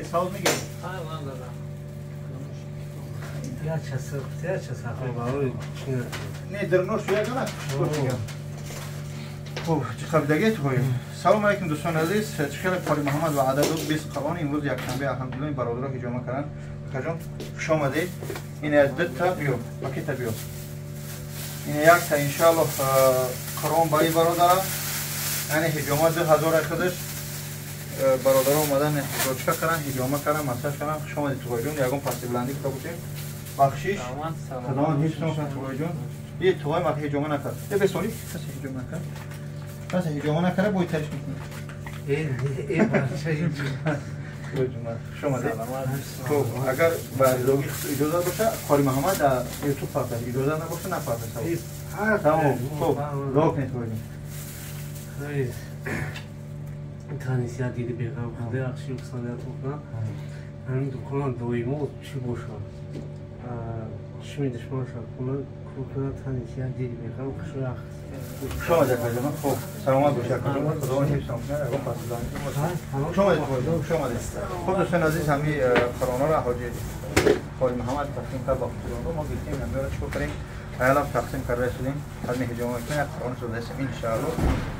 мегири, сауз мегири. Не, дернош ягона хуб, чӣ қабидаги? Салом алейкум, дӯстони азиз. Хеле Қори Муҳаммад ва ададу 20 қавон. Имрӯз якшанбе, алҳамдулилла, бародаро ҳиҷома карданд. Акаҷон, хуш омадед. Ин дта биё, пакета биё. Ин якта, иншааллоҳ, қуръон ба ин бародара, яъне ҳиҷома 2000 худаш. Бародаро омадан, рочка карданд, ҳиҷома карданд, массаж карданд. Хуш омадед, туғоиҷон. Ягон пасти баландӣ кута бошем, бахшиш, худованд ҳифзтон кунад, туғоиҷон. Е, туғои ма ҳиҷома накард. Е, бесоли касе ҳиҷома накард. Касе ҳиҷома накарда, бой тариш мекунад. Хуш омадед. Хуб, агар ба ризогӣ иҷозат боша, Қори Муҳаммад дар Ютуб партад, иҷозат набоша, напартад. Тамом. Хуб, дуо кунед, туғоиҷон. Танисия диди беғам, худо яхши салият кунад. Ҳамин дукона доимо чӣ бошад, чишми душман шад, кур кунад. Танисия диди беғам, хушо. Хуш омадед, акаҷон. Хуб, саломат бошед, акаҷон. Худованд ҳифзтон кунад. Ягон пасдани. Хуш омадед, хуш омадед. Хуб, дӯстони азиз, ҳамин қуръонҳоро ҳоҷи Қори Муҳаммад тақсим кард ба худоро. Мо гирифтем, ҳаминро чикор кардем, аялам тақсим карда шудем. Ҳадми ҳиҷома мекунем, як қуръон шудаистем. Иншаалло,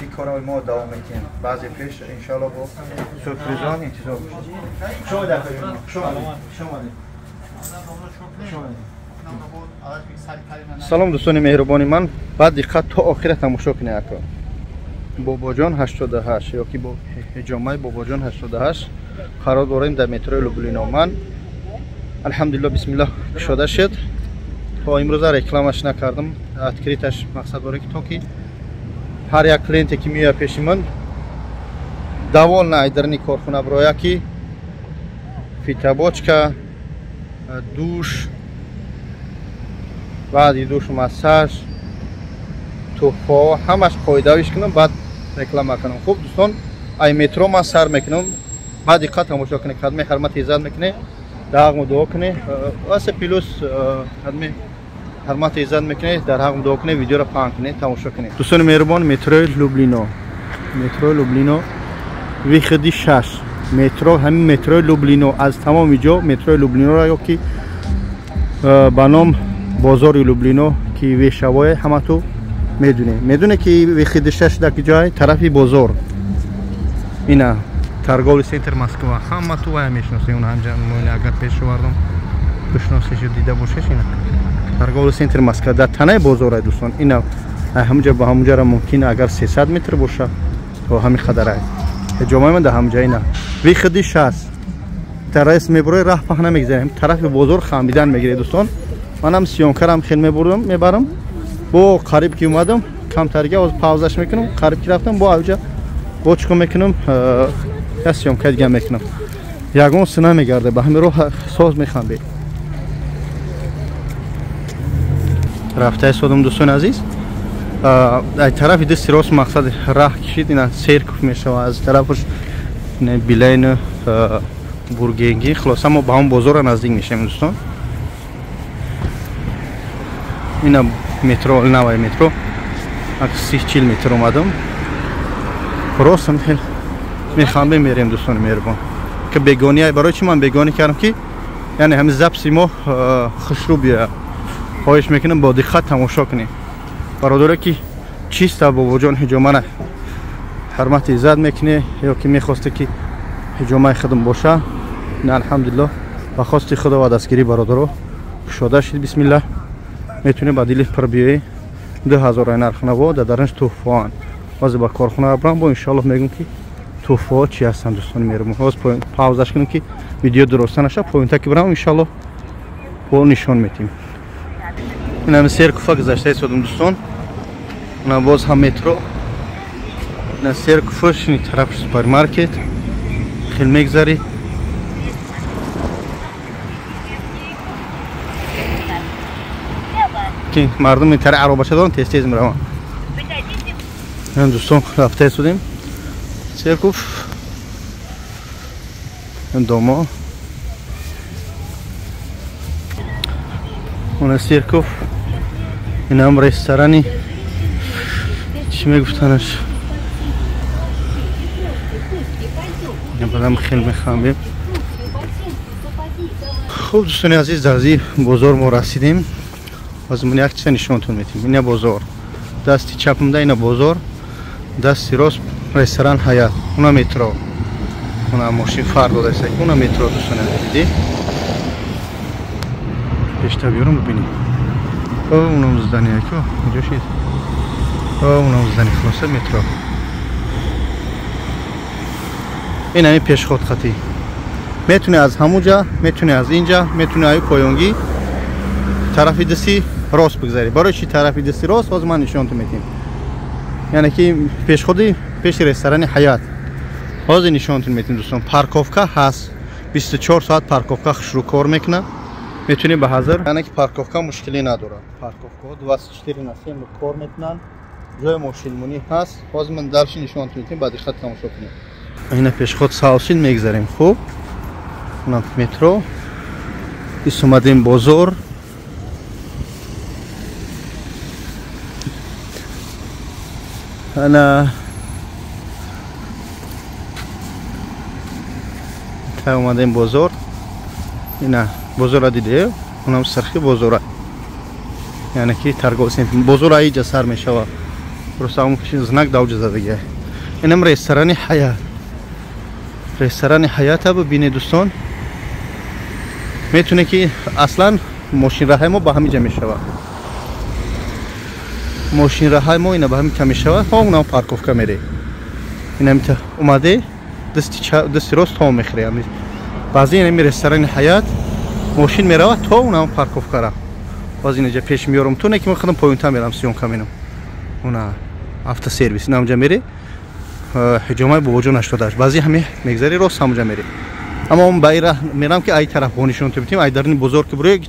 ин корро мо давом медиҳем. Баъзе пеш, иншаалло, бо сюрпризон интизор бошед. Хуш омадед, акаҷон. Хуш омадед, хуш омадед, хуш омадед. Салом, дӯстони меҳрубони ман. Баъд диққат то охира тамошо кунед. Ака Бобоҷон 88 ё ки бо ҳиҷомаи Бобоҷон 88 қарор дорем дар метрои Люблино. Ман, алҳамдулилло, бисмиллоҳ, кушода шуд. То имрӯза рекламаш накардам, открыташ. Мақсад дорем, ки то ки ҳар як клиенте, ки меояд пеши ман, довольна айдарни корхона бироя, ки фитобочка, душ, баъди душ массаж, туҳфаҳо, ҳамаш қоидавиш кунам, баъд реклама кунам. Хуб, дӯстон, ай метро ман сар мекунам. Баъд диққат тамошо кунед, кадме ҳурмати иззат мекунед, дар ҳаққмо дуо кунед. Васе плюс кадме ҳурмати иззат мекунед, дар ҳаққмо дуо кунед, видеоро паҳн кунед, тамошо кунед. Дӯстони меҳрубон, метрои Люблино, метрои Люблино, выходи 6 метро. Ҳамин метрои Люблино, аз тамоми ҷо метрои Люблиноро ё ки ба ном бозори Люблино, ки вешавое, ҳамату медуне, медуне, ки выходи 6 дар ҷой тарафи бозор, ина торговый центр Москва, ҳамату вая мешиносем. Он ҳамҷа агар пеш овардам, бишносешу, дида бошеш. Ина торговый центр Москва дар танаи бозора, дӯстон. Ина ҳамҷа ба ҳамҷара мумкин агар 300 метр боша, то ҳамин қадарай ҳиҷомаи ман дар ҳамҷа. Ина выходи 6 тарас мебурои, раҳ паҳ намегзарем, тарафи бозор хамидан мегиред. Дӯстон, манам съёмкарам хел мебурдам, мебарам. Бо қариб ки омадам, камтарига оз паузаш мекунам. Қариб ки рафтам, бо авҷа бо чико мекунам, як съёмка дига мекунам. Ягон сина мегарда, ба ҳамин роҳ соз механде. Рафта истодам, дӯстони азиз, ай тарафи дасти рост, мақсад раҳ кишид, ина церковь мешава, аз тарафаш билайн бургенги. Хулоса, мо ба ҳамон бозора наздик мешавем, дӯстон. Ина метро, навай метро, 30-40 метр омадам, ростам хел мехамбе мерем. Дӯстони меҳрубон, ки бегонӣ, барои чи ман бегонӣ кардам, ки яъне ҳамин записи мо хушрӯ биёяд. Хоҳиш мекунам, бо диққат тамошо кунед, бародаре, ки чиста Бобоҷон ҳиҷомара ҳурмати иззат мекунед ё ки мехосте, ки ҳиҷомаи худам боша. На, алҳамдулилло, ба хости худо ва дастгирии бародаро кушода шид. Бисмиллаҳ, метавонед ба дили пур биёед. 2000 нархнаво, дар дарунаш туҳфаанд. Ҳозир ба корхона барам, бо иншоаллоҳ мегӯм, ки туҳфаҳо чӣ ҳастанд. Дӯстони меҳрубон, ҳоз паузаш кунем, ки видео дуруста наша. Поинта ки барам, иншоаллоҳ, бо нишон метиҳем. Инами церковьа гузашта истодам, дӯстон. Ина боз ҳам метро, ина церковь, шини тараф супермаркет хел мегзарӣ. Ки мардум тари аробача доранд, тез тез мераванд. Дӯстон, рафта истодем церковь, домо, она церковь, инам ресторани, чӣ мегуфтанаш, бадам хел мехамбем. Хуб дӯстони азиз, дар ин бозор мо расидем. Аз ман як чиз нишонтон медиҳем. Ина бозор. Дасти чапмда ина бозор, дасти рост ресторан Ҳаят, уна метро. Уна мошин фар додаст, уна метро дӯстони азиз, дидӣ? Пешта биёрам бибинӣ. Унам здание ко, куҷо шид? Унам здание хулоса метро. Ин ҳамин пешход хатӣ. Метуни аз ҳамуҷа, метуни аз инҷа, метуни аю поёнгӣ тарафи дасти рост бигзарӣ. Барои чӣ тарафи дасти рост? Ҳозир ман нишонтон медиҳем. Яъне ки пешходи пеши ресторани Ҳаят. Ҳозир нишонтон медиҳем дӯстон. Парковка ҳаст. 24 соат парковка хушрӯ кор мекунад. Метунӣ ба ҳазр. Яъне ки парковка мушкилӣ надорад. Парковкаҳо 24/7 кор мекунанд. Ҷои мошинмонӣ ҳаст. Ҳозир ман дарши нишонтон медиҳем, ба диққат тамошо кунед. Ина пешход Саусин мегзарем. Хуб. Унам метро. Ис омадем бозор. Ана та омадем бозор. Ина бозора диде, унам сархи бозора. Яъне ки торговый центр. Бозор аиҷа сар мешава. Просто ҳамон знак давҷа задагия. Инам ресторани Ҳаят. Ресторани Ҳаята бибинед дӯстон. Метуне ки аслан мошинраҳаи мо ба ҳамин ҷа мешава. Мошинраҳаи мо ина ба ҳамин ҷа мешава. Ҳо унам парковка мере. Ина мита омаде дасти рост то мехӯре. Баъзе ина ми ресторани Ҳаят мошин мерава то унам парковкара. Боз ина ҷа пеш меёрам то не ки ман худам поёнтар мерам съёмка менам. Уна автосервис ина ҳамҷа мере. Ҳиҷомаи бобоҷон 88. Баъзе ҳами мегзари рост ҳамҷа мере. Аммо ман ба ин раҳ мерам ки ай тараф бо нишон битем, ай дарни бозор ки бурӯ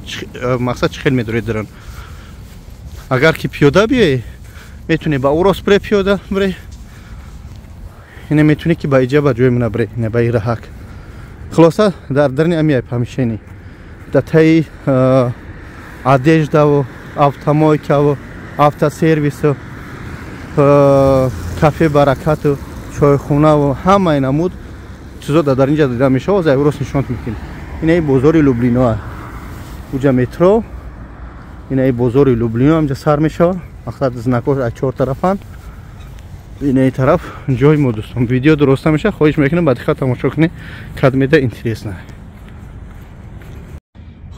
мақсад чӣ хел медоред даран. Агар ки пиёда биёй, метуни ба ӯ рост бире пиёда бире. Ина метуни ки ба иҷа ба ҷои мана бире, ина ба ин раҳак. Хулоса дар дарни ами ай помещение. Дар таи одеждаву, автомойкаву, автосервису, кафе Баракату, чойхонаву ҳамаи намуд чизо дар инҷа дида мешавад. Ай рост нишон мекунем. Ина бозори Люблино. Уҷа метро. Ина бозори Люблино ҳамҷа сар мешавад. Мақсад знакҳо аз чор тарафанд. Ина тараф ҷои мо дӯстон. Видео дуруст намешавад. Хоҳиш мекунам ба диққат тамошо кунед. Кадмеда интересно.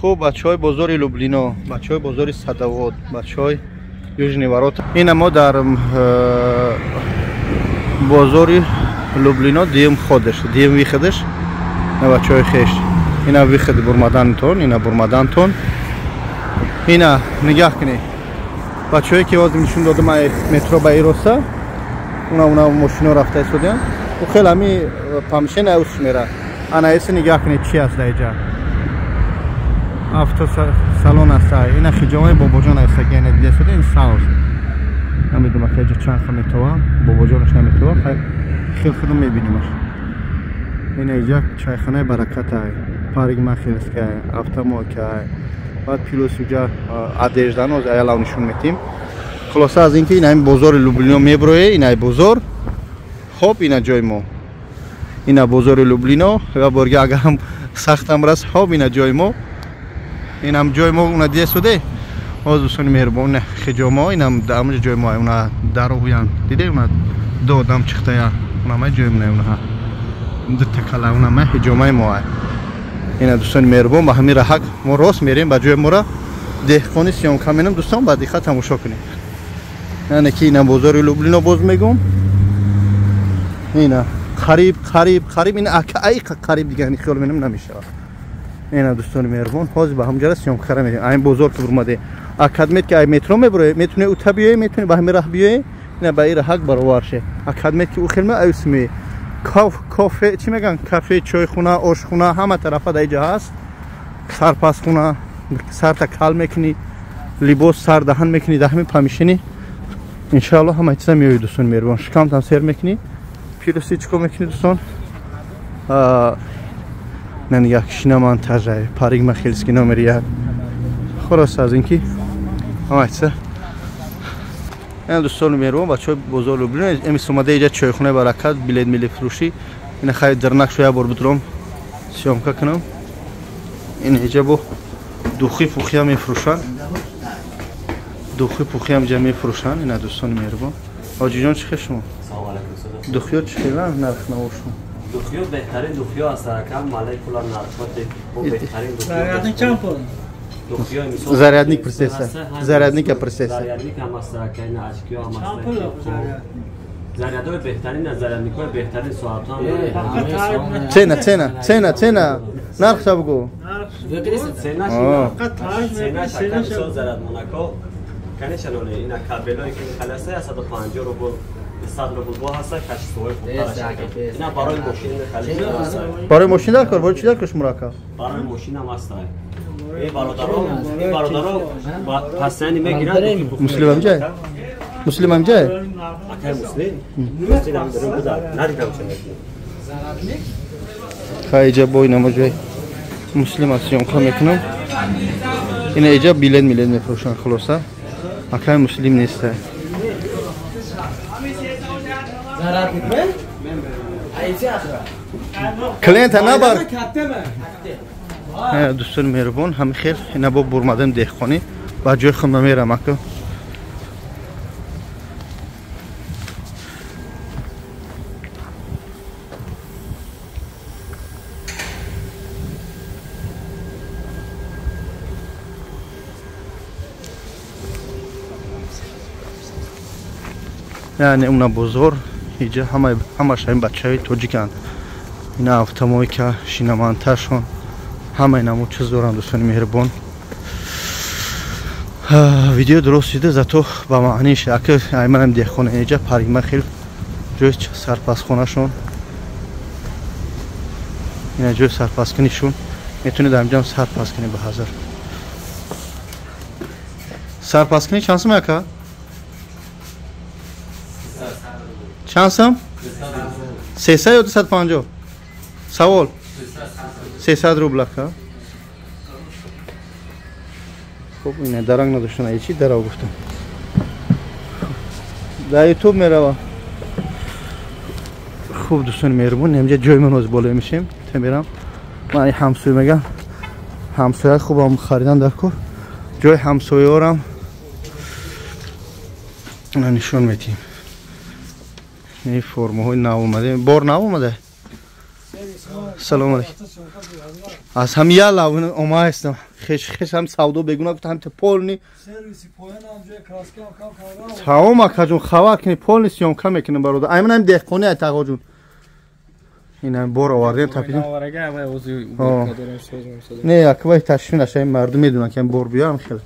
Хуб, бачаҳои бозори Люблино, бачаҳои бозори Садовод, бачаҳои Южный ворота. Ина мо дар бозори Люблино дуюм ходаш, дуюм выходаш. Ина бачаҳои хеш. Ина выход бурмадантон, ина бурмадантон. Ина нигаҳ кунед. Бачаҳое ки ҳозир нишон додам ай метро ба ироста, уна мошино рафта истодиям. У хел ҳами помещение ус мера. Ана эси нигаҳ кунед чи аст дар иҷа. Автосалон аст. Ина хиҷомаи бобоҷон аст, ки ина дида истода, ин саус. Намедонам ки иҷа чанд ха метова, бобоҷонаш наметова. Хел худам мебинимаш. Ина иҷа чайхонаи Баракат ай, парикмахерская, автомойка ай. Баъд плюс иҷа одеждано аялав нишон метим. Хулоса аз ин ки ина ин бозори Люблино меброe, ина бозор. Хоб ина ҷои мо. Ина бозори Люблино ва борга агарам сахтам рас, хоб ина ҷои мо. Инам ҷои мо уна дида суде. Ҳоз дӯстони меҳрубон, хиҷомо инам дар ҷои мо уна дароян. Диде уна ду одам чихтая. Уна ҷои мо уна. Ду такала уна ма хиҷомаи мо ай. Ина дӯстони меҳрубон, ба ҳамин раҳак мо рост мерем ба ҷои мора. Деҳқони съёмка менам дӯстон, ба диққат тамошо кунед. Яъне ки ина бозори Люблино боз мегум. Ина қариб қариб қариб ина ай қариб дигар хиёл менам намешавад. Ина дӯстони меҳрубон, ҳозир ба ҳамҷара съёмка мерем. Айн бозор ки бурмаде. Акадмет ки ай метро мебуре, метуне ута биёе, метуне ба ҳамин раҳ биёе, ина ба ин раҳак баровар ше. Акадмет ки ӯ хелма аюс ме. Кофе, чӣ меган? Кафе, чойхона, ошхона, ҳама тарафа дар иҷа ҳаст. Сарпасхона, сарта кал мекунӣ, либос сар даҳан мекунӣ, дар ҳамин помещение. Иншааллоҳ ҳама чиза меои дӯстони меҳрубон. Шикамтам сер мекунӣ. Плюси чӣ кор мекунӣ дӯстон? На нигаҳ кишина монтажа, парикмахерский номер 1. Хулоса аз ин ки ҳама чиза. Ина дӯстони меҳрубон, бачаҳои бозор Люблино, эмис омада иҷа чойхонаи Баракат, билет мили фурӯшӣ. Ина хайр дарнак шо як бор бидурам съёмка кунам. Ин иҷа бо духи пухия мефурӯшанд. Духи пухия ҳам иҷа мефурӯшанд. Ина дӯстони меҳрубон. Ҳоҷиҷон чӣ хел шумо? Салом алайкум. Духиё чӣ хела нарх навошон? Духиё беҳтарин духиё аст, ракам молекула наркотик бо беҳтарин духиё. Зарядник чанд пул? Духиё мисол зарядник присеса. Зарядника присеса. Зарядник ҳам аст, ракайна очкиё ҳам аст. Чанд пул зарядник? Зарядҳои беҳтарин аз зарядникҳои беҳтарин соатҳо ҳам. Цена, цена, цена, цена. Нарх ча бугу? Цена цена мисол зарядмонако конечно ина кабелое ки халасе 150 рубл 100 рубл бо ҳаста качествои хубтар. Ина барои мошин халиса. Барои мошин дар кор, барои чӣ дар кор шумо рака? Барои мошин ҳам аст. Эй бародаро, пасани мегиранд. Муслим ҳам ҷай? Муслим ҳам ҷай? Акай муслим? Муслим ҳам дорем буда. Надидам чӣ мекунӣ. Хай иҷа бой намоҷай. Муслим аз съёмка мекунам. Ина иҷа билет милет мефурӯшанд хулоса. Акай муслим нест. Клиента набар. Дӯстони меҳрубон, ҳами хел ина бо бурмадем деҳқонӣ ба ҷои худма мерам ака. Яъне уна бозор иҷа ҳамаш ҳамин бачаҳои тоҷиканд. Ина автомойка, шинаманташон, ҳамаи намуд чиз доранд дӯстони меҳрубон. Видео дуруст шида, зато ба маъниш ака айманам деҳқон иҷа парима хел ҷои сарпасхонашон. Ина ҷои сарпаскунишон. Метавонед дар инҷам сарпас кунед ба ҳазар. Сарпаскунӣ чанд сум ака? Чанд сум? 300 ё 250? Савол. 300 рубл ака. Хуб, ина даранг надоштан, ай чи дарав гуфтам. Дар YouTube мерава. Хуб дӯстони меҳрубон, инҷа ҷои ман оз боло мешем, та мерам. Ман ҳамсоя мегам. Ҳамсоя хубам харидан дар кор. Ҷои ҳамсояорам нишон метиҳем. Ин формаҳои нав омада. Бор нав омада? Салом алейкум. Аз ҳам яла омаистам. Хеш хеш ҳам савдо бегуна гуфт ҳам полни. Сервиси поён ҳам ҷои краска ҳам кам кардам. Тамом акаҷон хабар кунӣ полни съёмка мекунем бародар. Айман ҳам деҳқони ай тағоҷон. Ин ҳам бор овардем тапидем. Не, аквай ташвиш нашавем, мардум медонанд ки ҳам бор биёрам хеле.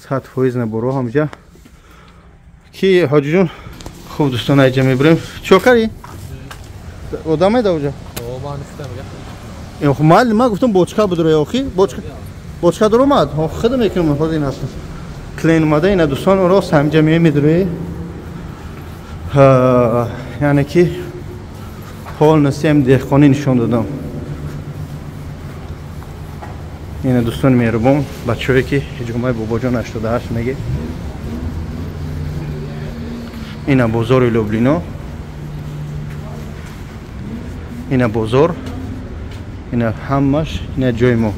100% на боро ҳамҷа. Ки ҳоҷиҷон хуб дӯстон айҷа мебурем. Чӣ кардӣ? Одам еда уҷа? Хуб майли, ман гуфтам бочка будро охи, бочка бочка даромад. Худо мекунам ҳозир ин ҳаст. Клин омада ина дӯстон рост ҳамҷа мемедрои. Яъне ки полностью ҳам деҳқонӣ нишон додам. Ина дӯстони меҳрубон, бачаҳое ки ҳиҷомаи бобоҷон 88 меге. Ина бозори Люблино. Ина бозор. Ина ҳамаш, ина ҷои мо.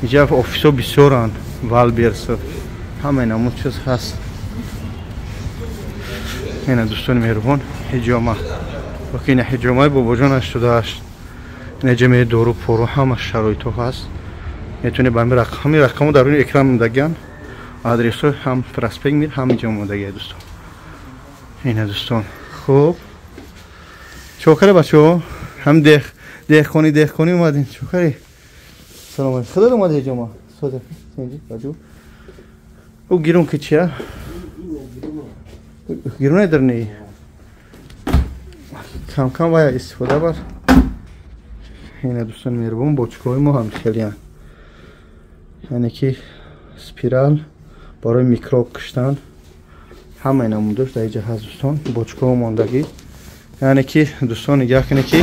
Иҷа офисҳо бисёранд, Валберс, ҳамаи намуд чиз ҳаст. Ина дӯстони меҳрубон, ҳиҷома. Оки ина ҳиҷомаи бобоҷон 88. Ина ҷамъи дору пору ҳама шароитҳо ҳаст. Метавонед ба ҳамин рақамҳо дар рӯи экран мондагианд. Адресҳо ҳам проспект Мир, ҳам иҷа омодагия дӯстон. Ина дӯстон. Хуб. Чӣ каре бачаҳо? Ҳам деҳқонӣ омадем. Чӣ каре? Салом алейкум. Худо омада ҳиҷома. Сода. Сенҷи бачо. Ӯ гирун ки чия? Гируне дар не. Кам кам вая истифода бар. Ина дӯстони меҳрубон, бочкаҳои мо ҳам хелиянд. Яъне ки спирал барои микроб куштан ҳамаи намудош дар иҷа ҳаст дӯстон. Бочкаҳо мондагӣ. Яъне ки дӯстон нигаҳ кунед ки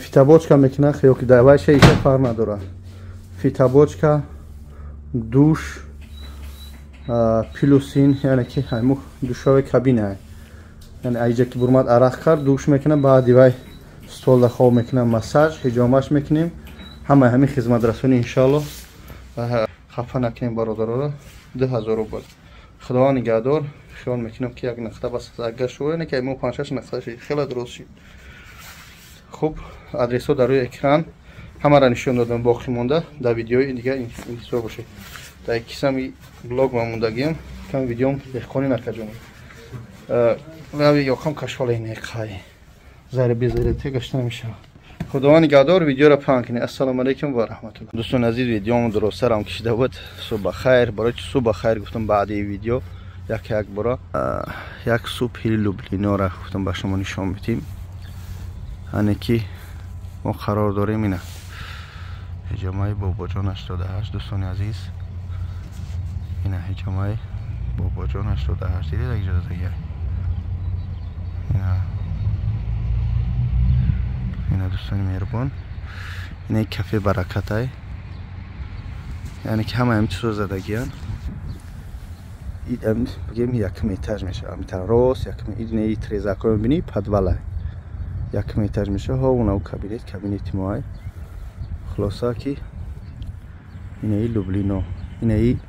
фитобочка мекунад ё ки давайша иша фарқ надорад. Фитобочка, душ, плюсин, яъне ки ҳаму душове кабина. Яъне айҷа ки бурмад арақ кард, душ мекунад, баъди вай Столда хоб мекунам, массаж, ҳиҷомаш мекунем. Ҳамаи ҳамин хизматрасонӣ иншоаллоҳ. Хафа накунем бародароро. 2000 рубл. Худованд нигаҳдор. Хиёл мекунам ки як нақта бас агар шуд, не ки мо 5-6 нақта шид, хеле дуруст шид. Хуб, адресҳо дар рӯи экран ҳамаро нишон додам, боқӣ монда дар видеои дигар интизор бошед. Дар кисами блог ма мондагиам, кам видеом деҳқонӣ накаҷонем. Рави ёқам кашоле неқай. Зари безари те гашта намешавад. Худованд нигаҳдор, видеоро паҳн кунед. Ассалому алайкум ва раҳматуллоҳ. Дӯстони азиз, видеомо дурусттарам кашида буд. Субҳ бахайр. Барои чи субҳ бахайр гуфтам баъди видео як як бора як субҳи Люблинора гуфтам ба шумо нишон бидим. Ане ки мо қарор дорем ина ҳиҷомаи Бобоҷон 88. Дӯстони азиз, ина ҳиҷомаи Бобоҷон 88. Дидед иҷоза? Ина ина дӯстони меҳрубон, ина кафе Баракатай, яъне ки ҳама ҳамин чизо задагиян. Бигем якум этаж мешавад, ҳамин рост якум ина трезако мебинӣ, подвала якум этаж мешавад. Ҳо унав кабинет, кабинети моай. Хулоса ки инаи Люблино, инаи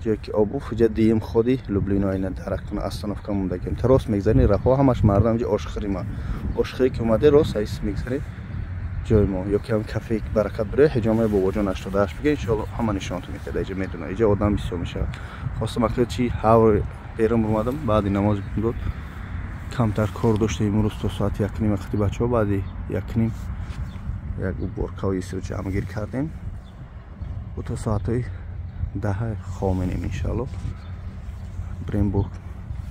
ҷое ки обуф, ҷа дием ходи Люблино, ина дарахтона остановка мондагием. Та рост мегзарӣ, раҳо ҳамаш мардам ҷа ошхӯри ма. Ошхӯре ки омаде рост айс мегзарӣ ҷои мо. Ё ки ҳам кафе Баракат бирӯ, ҳиҷомаи Бобоҷон 88 биге, иншоаллоҳ ҳама нишонтон медиҳад. Иҷа медона, иҷа одам бисёр мешавад. Хостам акли чи ҳавр берун омадам, баъди намоз дод. Камтар кор доштем имрӯз то соати 1:30 вақти бачаҳо, баъди 1:30 як уборкаҳои исро ҷамъгир кардем. Бо то соатҳои 10 хоменем иншоаллоҳ. Бирем бо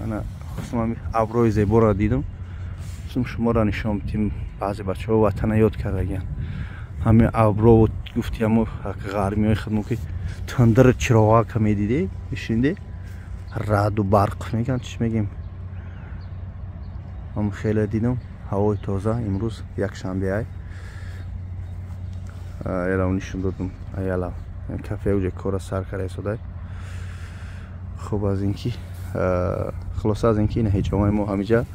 ана хостам абрҳои зеборо дидам. Хостам шуморо нишон бидим. Баъзе бачаҳо ватана ёд кардагиян. Ҳамин абро гуфти ҳамо ғармиҳои худмо ки тандир чироғака медиде, мешинде, раъду барқ мегӯянд, чӣ мегем. Ҳам хеле дидам, ҳавои тоза, имрӯз якшанбе ай. Ялав нишон додам, ялав. Кафе уҷа кора сар карда истодай. Хуб, аз ин ки хулоса аз ин ки ина ҳиҷомаи мо ҳамиҷа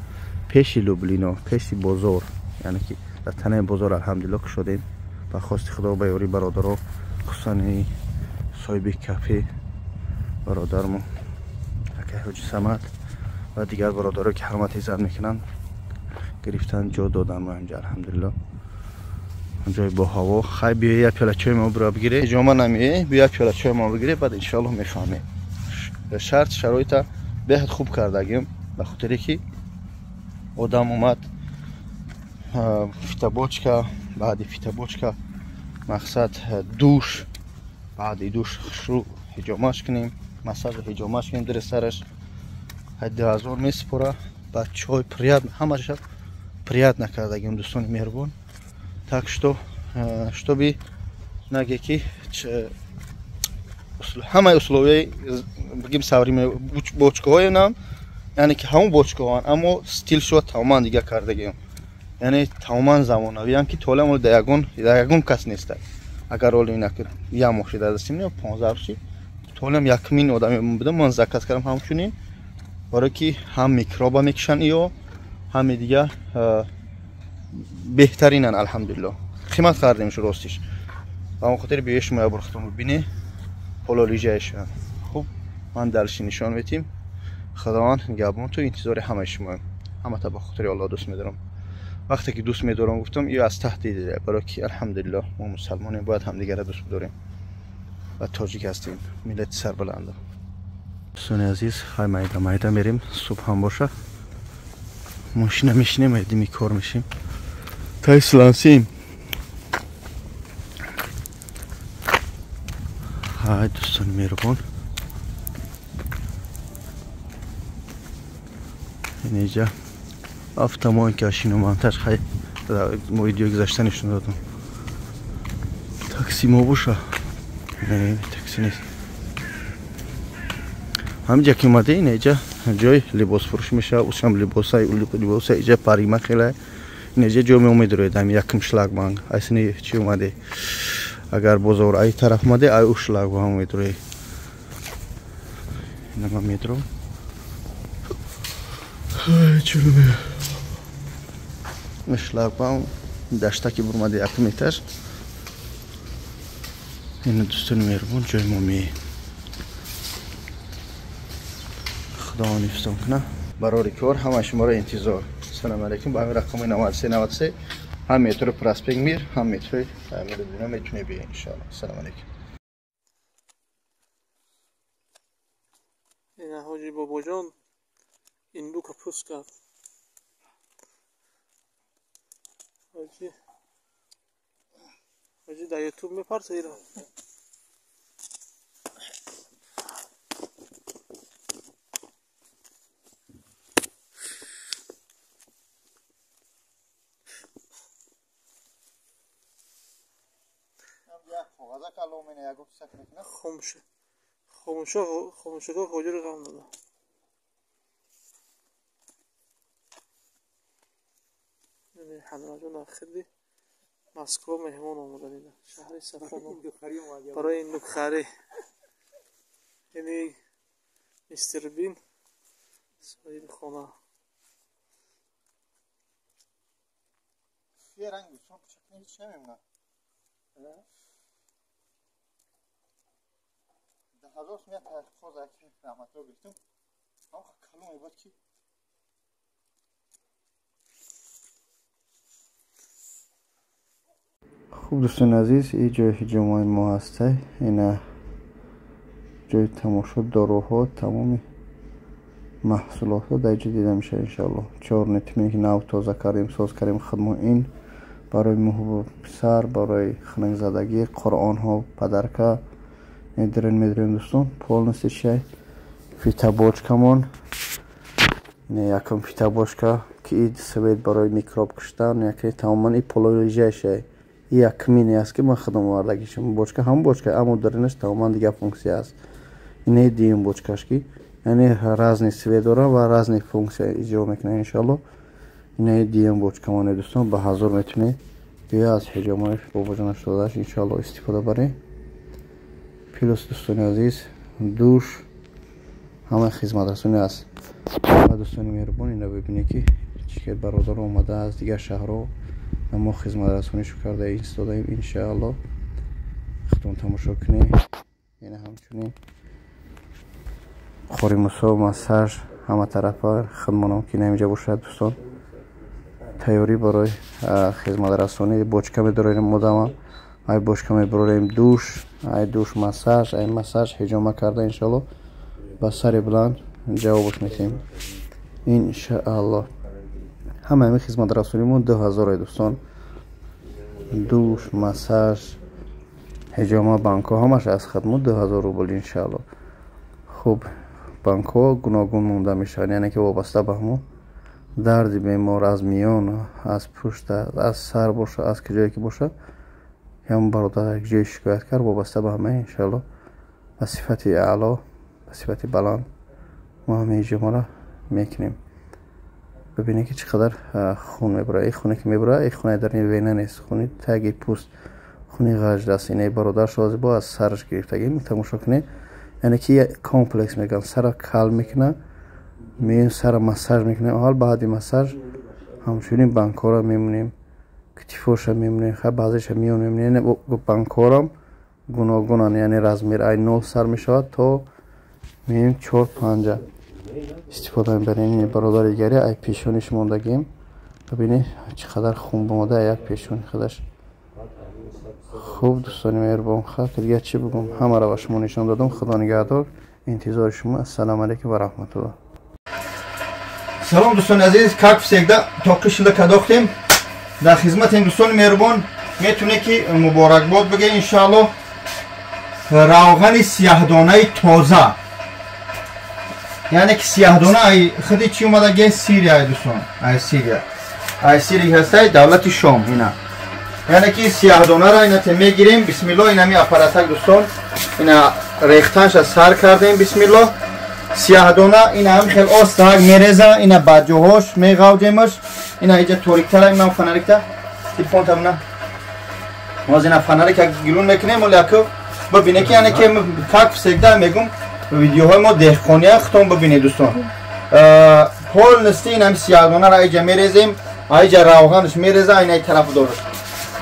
пеши Люблино, пеши бозор, яъне ки дар танаи бозор алҳамдулиллоҳ кушодем. Ба хости Худо, ба ёрии бародаро, хусусан соҳиби кафе бародармо акай Ҳоҷи Самад ва дигар бародаро ки ҳурмат иззат мекунанд, гирифтан ҷо додан мо ҳамҷа алҳамдулиллоҳ. Ҷои бо ҳаво. Хай биё як пиёла чой мо биро бигире. Ҳиҷома намеӣ, биё як пиёла чой мо бигире, баъд иншоаллоҳ мефаҳмем. Шарт шароита беҳад хуб кардагим, ба хотире ки одам омад, фитобочка, баъди фитобочка мақсад душ, баъди душ хушрӯ ҳиҷомаш кунем, массажа ҳиҷомаш кунем, дири сараш 2000 месупора, баъд чой приятно, ҳамаша приятно кардагим дӯстони меҳрубон. Так что, чтобы наге ки ҳамаи условияи бигем современный бочкаҳои нам, яъне ки ҳамон бочкаҳоанд, аммо стилшо тамоман дигар кардагием. Яъне тамоман замонавиам ки толам дар ягон кас нест. Агар оли накунам, як моҳ шуда дастим, 15 рӯз толам якмин одаме будам, ман заказ кардам ҳамчунин, барои ки ҳам микроба мекушанд ё ҳами дигар беҳтаринан алҳамдулиллоҳ. Қимат хардем шу ростиш. Ба он хотир биё шумо як бор худтон бибинед, ҳоло лижаешан. Хуб, ман далши нишон медиҳем. Худованд нигаҳбон ту, интизори ҳамаи шумоем. Ҳамата ба хотири Аллоҳ дӯст медорам. Вақте ки дӯст медорам гуфтам, ё аз таҳти дида, барои ки алҳамдулиллоҳ мо мусалмонем, бояд ҳамдигарро дӯст бидорем ва тоҷик ҳастем, миллати сарбаланд. Дӯстони азиз, хай майда майда мерем, субҳ ҳам боша. Мошина мешинем, айдими кор мешим. Тай слансим. Ҳай дӯстони меҳрубон. Инҷа автомойка шиномонтаж, хай мо видео гузашта нишон додам. Такси мо боша. Не, такси нест. Ҳамиҷа ки омаде, инҷа ҷои либосфурӯшӣ мешавад, усам либосай, либосай иҷа парима хеле. Инҷа ҷо меомедроед, ҳами якум шлагбанг. Айсини чӣ омаде? Агар бозор ай тараф омаде, ай у шлагбанг медроед. Ина ма медром. Ай, чӣ шлагбаум. Даштаки бурмади якум этаж. Ин дӯстони меҳрубон ҷои мо меем. Худо нифстон кунад. Барори кор ҳама шуморо интизор. Салом алейкум. Ба ҳамин рақами 93 93 ҳам метро Проспект Мир, ҳам метрои Амирдина метунед биёед иншоаллоҳ. Салом алейкум. Ина ҳоҷи бобоҷон индука пӯст кард. Ҳоҷи дар ютуб мепарта иро. Хомӯшако ҳоҷиро ғам дода. Ҳамраҷон дар хиди Москва меҳмон омада дида. Шаҳри Сафоно барои индукхарӣ. Яъне мистер Бин соҳиби хона. Ҳазор сум як қоз як раҳматро гирифтем. Ҳам калон мебод ки хуб дӯстони азиз, ин ҷои ҳиҷомаи мо ҳастай. Ина ҷои тамошо, доруҳо, тамоми маҳсулотҳо дар инҷо дида мешавад иншоаллоҳ. Чор нитме ки нав тоза кардем, соз кардем худмо. Ин барои мӯҳу писар, барои хунукзадагӣ, қуръонҳо, падарка медирем дӯстон. Полностью чай фитобочкамон. Не якум фитобочка ки ин свет барои микроб куштан, яке тамоман ин пололижайшай. Ин якумине аст ки ман худам овардагишам. Бочка ҳам бочка, аммо даринаш тамоман дигар функсия аст. Ине дуюм бочкаш ки яъне разни свет дора ва разни функсия иҷро мекунад иншоаллоҳ. Ине дуюм бочкамоне дӯстон, ба 1000 метунед биё аз ҳиҷомаи бобоҷонаш додаш иншоаллоҳ истифода баред. Плюс дӯстони азиз, душ, ҳама хизматрасонӣ аст. Ва дӯстони меҳрубон, ина бибинед ки чӣ хел бародар омада аз дигар шаҳрҳо ва мо хизматрасонишу карда истодаем иншоаллоҳ. Худтон тамошо кунед. Ина ҳамчунин қори Мусо, массаж ҳама тарафа хидмонам ки инҷа бошад дӯстон. Тайёрӣ барои хизматрасонӣ. Бочка медорем мудама, ай бочка мебарорем душ, ай душ массаж, ай массаж ҳиҷома карда иншоаллоҳ ба сари баланд ҷавобаш медиҳем иншоаллоҳ. Ҳама ҳамин хизматрасонимон 2000 дӯстон. Душ, массаж, ҳиҷома, банкҳо ҳамаш аз хидмат 2000 рубл иншоаллоҳ. Хуб, банкҳо гуногун монда мешаванд, яъне ки вобаста ба ҳамон дарди бемор аз миён, аз пушт, аз сар бошад, аз куҷое ки бошад, ҳам бародар як ҷое шикоят кард, вобаста ба ҳама иншоаллоҳ ба сифати аъло, ба сифати баланд мо ҳама ҳиҷомаро мекунем. Бибинед ки чӣ қадар хун мебарад. Ин хуне ки мебарад, ин хуне дар ин вена нест, хуни таги пӯст, хуни ғаҷр аст. Инаи бародар шози бо аз сараш гирифтагӣ тамошо кунед. Яъне ки комплекс мегӯянд, сара кал мекунад, меоем сара массаж мекунем. Аввал баъди массаж ҳамчунин банкҳоро мемонем, китифоша мемонем, баъзеша миён мемонем. Банкҳорам гуногунанд, яъне размер ай 0 сар мешавад то меоем 4-5 истифода мебарем. Ин бародари дигаре ай пешониш мондагим. Бибинед чӣ қадар хун бомода як пешони худаш. Хуб дӯстони меҳрубон, хатр дигар чӣ бигӯм, ҳамаро ба шумо нишон додам. Худо нигаҳдор, интизори шумо. Ассалому алайкум ва раҳматуллоҳ. Салом дӯстони азиз, как всегда тоқи шила кадохтем. Дар хизмати дӯстони меҳрубон метунед ки муборакбод бигӯед иншоаллоҳ. Равғани сияҳдонаи тоза, яъне ки сияҳдона ай худи чӣ омадаги? Сирия дӯстон, ай Сирия, ай Сирия ҳастай, давлати Шом. Ина яъне ки сияҳдонаро ина те мегирем бисмиллоҳ. Инами аппаратак дӯстон, ина рехтанша сар кардем бисмиллоҳ. Сияҳдона ина ҳам хел остаак мереза, ина баҷоҳош меғавҷемаш. Ина иҷа ториктара, ина фонарикта телефон тамна моз ина фонарик гирун мекунем. Оли аку бибине ки яъне ки как всегда мегум, видеоҳои мо деҳқония, худтон бибинед дӯстон. Полностью ин ҳами сияҳдонаро иҷа мерезем. Айҷа равғанаш мереза, айнаи тараф дораш.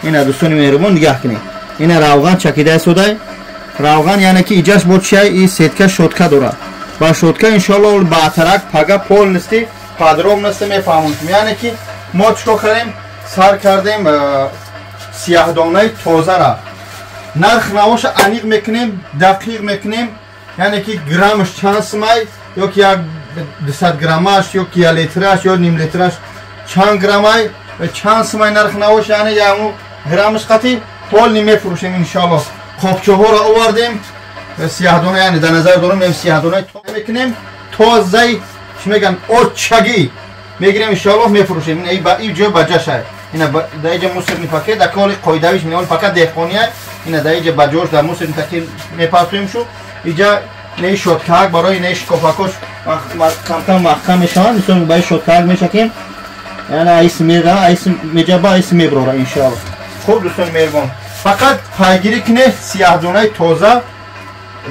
Ина дӯстони меҳрубон, нигаҳ кунед. Ина равған чакида истодай. Равған яъне ки иҷаш бо чиай и сетка щётка дора. Ба щётка иншоалло баътарак пага полностью подробности мефаҳмонем. Яъне ки мо чикор кардем? Сар кардем сияҳдонаи тозара. Нарх навоша аниқ мекунем, дақиқ мекунем, яъне ки граммаш чанд сумай, ё ки як 200 граммаш, ё ки як литраш, ё ним литраш чанд граммай, чанд сумай нарх навош, яъне яму граммаш қати полный мефурӯшем иншоалло. Қопчаҳоро овардем, сияҳдона, яъне дар назар дорем сияҳдонаи мекунем, тозаи чӣ мегӯянд, очагӣ мегирем иншоалло, мефурӯшем. Ин ҷо ба ҷашай. Ина дар иҷа мусорный пакет, дар кори қоидавиш минол фақат деҳқония. Ина дар иҷа ба ҷош дар мусорный пакет мепартоем шу. Иҷа не щёткаак барои не шикофакош камкам маҳкам мешаванд, мисол ба щёткаак мешакем. Яъне айс мега, айс меҷаба, айс меброра иншоалло. Хуб дӯстони меҳрубон, фақат пайгирӣ кунед сияҳдонаи тоза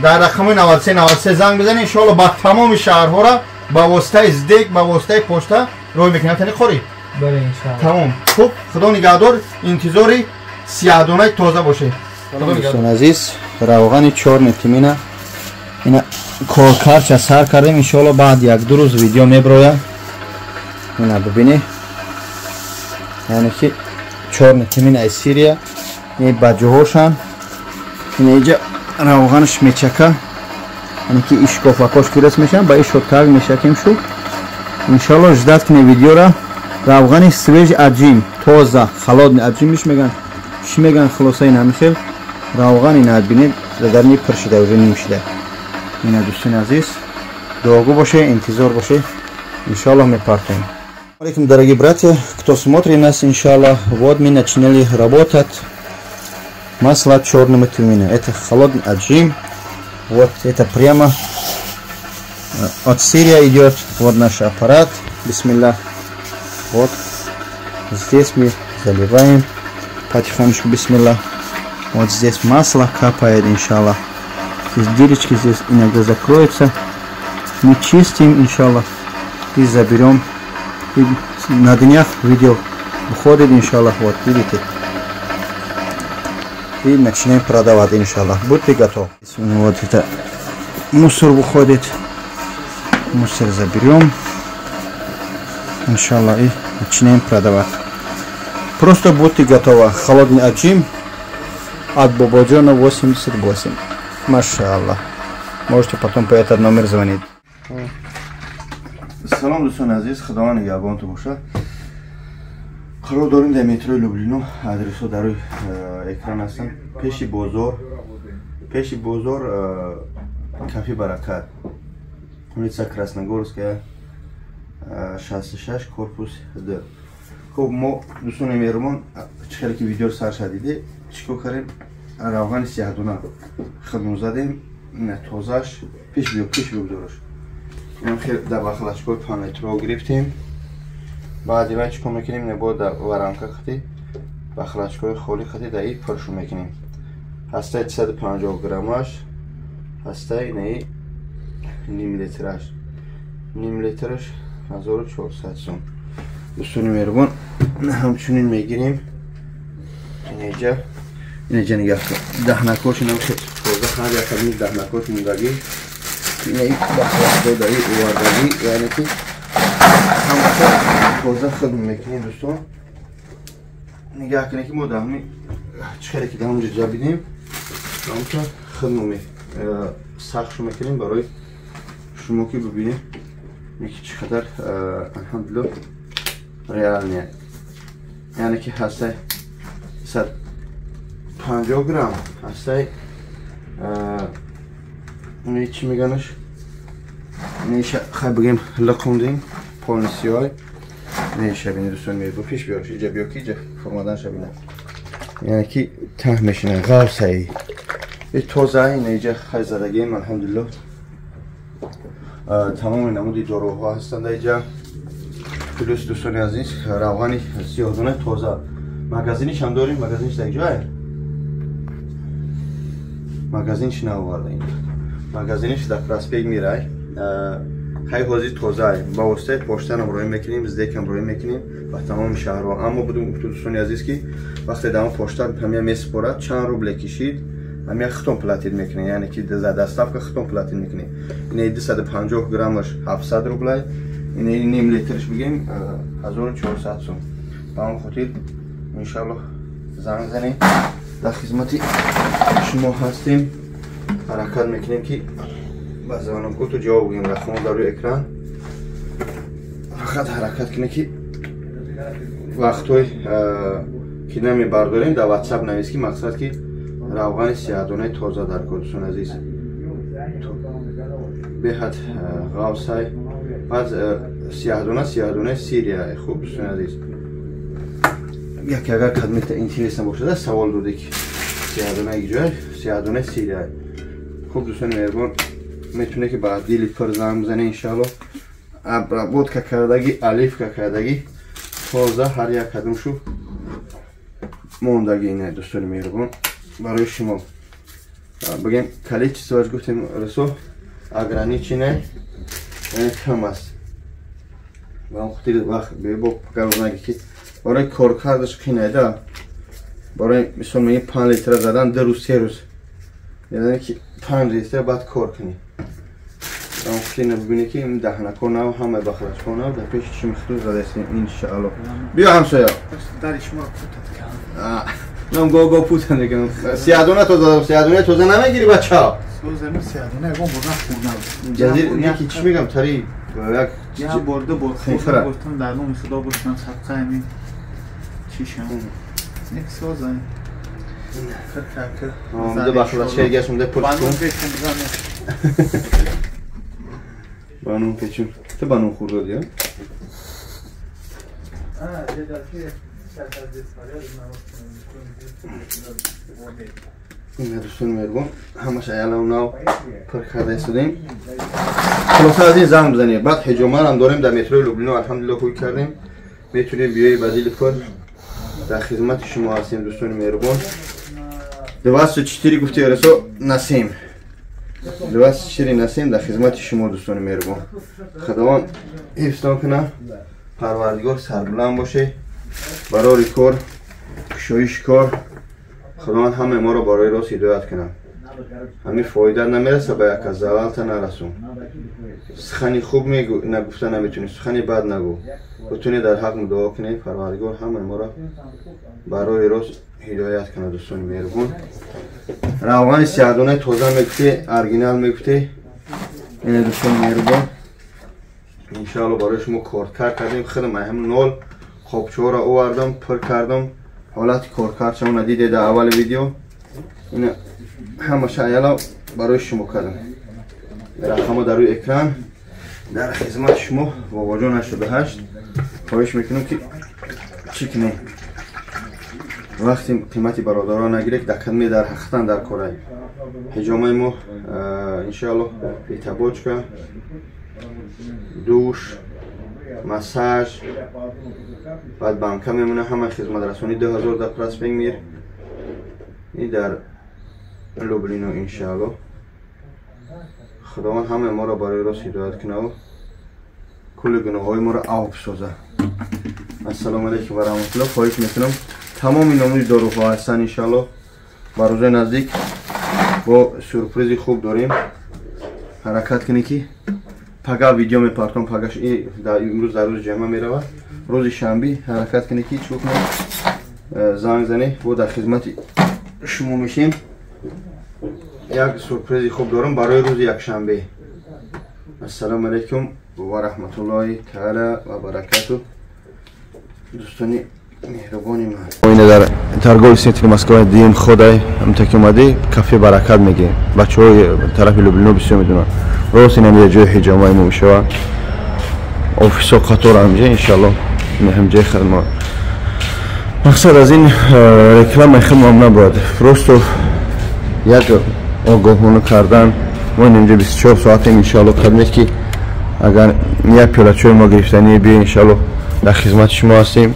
дар рақами 93 93 занг бизанед иншоалло. Ба тамоми шаҳрҳоро ба воситаи СДЭК, ба воситаи почта рой мекунем. Тани қорӣ? Бале, иншоалло. Тамом. Хуб, худо нигаҳдор, интизори сияҳдонаи тоза бошед. Дӯстони азиз, равғани чёрный тмина ина коркарча сар кардем иншоалло, баъд як-ду рӯз видео меброяд. Ина бибинед, яъне ки чёрный тмин аз Сирия, ин ба ҷоҳошанд. Ина иҷа равғанаш мечака, яъне ки ишкофакош ки раст мешаванд, ба ишоткак мешакем шу. Иншоалло ждать кунед видеора. Равғани свежий отжим, тоза, холодный отжимиш меган, чӣ меган, хулоса ин ҳамин хел равған. Ина бинед, дарни пур шуда, уже ним шуда. Ина дӯстони азиз, дуогӯ боше, интизор боше, иншоалло мепартоем. Алейкум, дорогие братья, кто смотрит нас, иншаллах, вот мы начинали работать масло черного тмина. Это холодный отжим, вот это прямо от Сирии идет, вот наш аппарат, бисмиллах. Вот здесь мы заливаем потихонечку, бисмиллах. Вот здесь масло капает, иншаллах. Здесь дырочки здесь иногда закроются. Мы чистим, иншаллах, и заберем. И на днях видео выходит, иншаллах, вот видите. И начинаем продавать, иншаллах. Будьте готовы. Вот это мусор выходит. Мусор заберем, иншаллах, и начинаем продавать. Просто будьте готовы. Холодный отжим от Бободжона 88. Машаллах. Можете потом по этот номер звонить. Салом дӯстони азиз, худованд нигаҳбонтон бошад. Қарор дорем дар метрои Люблино, адресҳо дар рӯи экран ҳастанд. Пеши бозор, пеши бозор, кафе Баракат, улица Красногорская 66, корпус Д. Хуб, мо дӯстони меҳрубон, чӣ хеле ки видео сар шадиде, чӣ кор кардем? Равғани сияҳдона хидмат задем, тозаш, пеш биё, пеш биё, бигзораш. Инам хел дар бахлачкои панлитро гирифтем. Баъди вай чӣ кор мекунем? Ина бояд дар варамка қати бахлачкои холӣ қати дар и пуршу мекунем. Ҳастаи 350 граммаш, ҳастаи инаи ним литраш. Ним литраш 1400 сом. Дӯстони меҳрубон, ҳамчунин мегирем. Инаҷа, инаҷа нигаҳ кун. Даҳнакош инам хел тоза, ҳар як аз ин даҳнакош мондагӣ. Инаи бахлачкои овардагӣ, яъне ки ҳамаша тоза хидм мекунем дӯстон. Нигаҳ кунед ки мо дар ҳамин чӣ хеле ки дар ҳамонҷо ҷабидем, ҳамонҷо хидм сахтшу мекунем барои шумо ки бибинед ки чӣ қадар алҳамдулиллоҳ реальный. Яъне ки ҳастаи 150 грамм, ҳастаи не чӣ меганаш, неша хай бигем лақондем полностью. Неша бинед дӯстони меҳрубон, пеш биёрш, иҷа биё ки иҷа формаданша бинад. Яъне ки таҳ мешинад ғавсаи и тоза. Ина иҷа хай задагием, алҳамдулиллоҳ. Тамоми намуди доруҳо ҳастанд иҷа. Плюс дӯстони азиз, равғани сиёҳдона тоза. Магазиниш ҳам дорем, магазиниш дар ҷое? Магазиниш наоварда ин. Магазиниш дар проспект Мирай. Ҳай ҳозир тоза ба воситаи поштанам роҳӣ мекунем, СДЭКам роҳӣ мекунем ба тамоми шаҳрҳо. Аммо будум гуфту дӯстони азиз, ки вақте дар он пошта ҳамия месупорад, чанд рубле кишид, ҳамия худтон платить мекунед, яъне ки за доставка худтон платить мекунед. Инаи 250 граммаш 700 рублай, инаи ним литраш бигем 1400 сум. Ба он хотир иншаллоҳ занг занед, дар хизмати шумо ҳастем. Ҳаракат мекунем, ки ба звонокоту ҷавоб гӯем. Рақамҳо дар рӯи экран. Фақат ҳаракат кунед, ки вақтҳои ки намебардорем, дар WhatsApp навис, ки мақсад ки равғани сиҳатдонаи тоза дар кор. Дӯстони азиз, беҳад ғавсай. Баъд сиҳатдона, сиҳатдонаи Сирия. Хуб, дӯстони азиз, яке агар кадмета интересно бошада, савол доде, ки сиҳатдонаи ҷой, сиҳатдонаи Сирия. Хуб, дӯстони меҳрубон, метавонед, ки ба дили пур занг бизанед. Иншаалло, обработка кардаги, оливка кардаги, тоза, ҳар як кадомшу мондаги. Ина, дӯстони меҳрубон, барои шумо бигем, количествоаш гуфтем расо ограниченное, яъне кам аст. Ба он хотир вақт бебо наги, ки барои коркардаш қинайда. Барои мисол мегем, 5 литра задан 2 рӯз, 3 рӯз, яъне ки 5 литра баъд кор кунӣ. Ина бибинед, ки ин даҳнако нав, ҳамаи бахлачко нав, дар пеши чишми худтон задаистем. Иншаалло, биё, ҳамсоя. Нам го пута мекунам. Сиядона тоза, сиядона тоза намегири, бача? Ҷазир яки чӣ мегам, тари як. Я борда бор хӯрдам, гуфтам дар номи Худо бошам, садқа ҳамин чишам. Нек соза. Омда бахлачка гаш унда пур кун. Ба нун печун. Ту ба нун хӯрдод я? А, ина, дӯстони меҳрубон, ҳамаш аялав нав пур карда истодем. Хулоса, аз ин занг бизанед. Баъд ҳиҷомарам дорем дар метрои Люблино, алҳамдулилло, ҳуй кардем. Метавонед биёед ба дили пур, дар хизмати шумо ҳастем, дӯстони меҳрубон. 24 гуфти расо на 7, 24 на 7 дар хизмати шумо, дӯстони меҳрубон. Худованд ҳифзтон кунад, Парвардигор, сарбуланд боше, барори кор, кушоиши кор. Худованд ҳамаи моро барои рост ҳидоят кунад. Ҳамин фоида намераса ба яка, залалта нарасон. Сухани хуб нагуфта наметунӣ, сухани бад нагӯ. Бутуне дар ҳақ дуо кунед. Парвардигор ҳамаи моро барои рост ҳидоят кунад. Дӯстони меҳрубон, равғани сиҳатдонаи тоза мегуфте, оригинал мегуфте. Ина, дӯстони меҳрубон, иншоалло, барои шумо коркар кардем. Худам ҳам нол қобчаҳоро овардам, пур кардам. Ҳолати коркардшавона диде дар аввали видео. Ина ҳамаша аяла барои шумо кардам. Рақамҳо дар рӯи экран, дар хизмати шумо бобоҷон 88. Хоҳиш мекунам, ки чӣ кунем, вақти қимати бародарон нагиред, дар кадме дар ҳақиқатан дар корай ҳиҷомаи мо. Иншоалло, фитобочка, душ, массаж, баъд банка мемона, ҳамаи хизматрасонӣ 2000 дар проспект Мир и дар Люблино. Иншоалло, Худованд ҳамаи моро барои рост ҳидоят кунаву кулли гуноҳҳои моро авф соза. Ассалому алайкум ва раҳматулло. Хоҳиш мекунам, тамоми номуди доруҳо ҳастанд. Иншоалло, ба рӯзои наздик бо сюрпризи хуб дорем. Ҳаракат кунед, ки пага видео мепартом. Пагаш имрӯз дар рӯзи ҷамъа меравад, рӯзи шанби. Ҳаракат кунед, ки чӣ кунед, занг занед, бо дар хизмати шумо мешем. Як сюрпризи хуб дорам барои рӯзи якшанбе. Ассалому алайкум ва раҳматуллоҳи таала ва баракату, дӯстони меҳрубони ман. Оина дар торговый центри Москва дием, ходай ҳамта ки омадӣ, кафе Баракат мегӯем. Бачаҳои тарафи Люблино бисёр медонанд. Рост инам я ҷои ҳиҷомаи мо мешавад. Офисо қатор ҳамҷа, иншалло, ҳамҷаи хидмат. Мақсад аз ин рекламаи хидмат набояд, просто як огоҳона кардан. Мо инҷо 24 соатем, иншалло. Кадмед ки агар як пиёла чой мо гирифтанӣ, биё, иншалло, дар хизмати шумо ҳастем.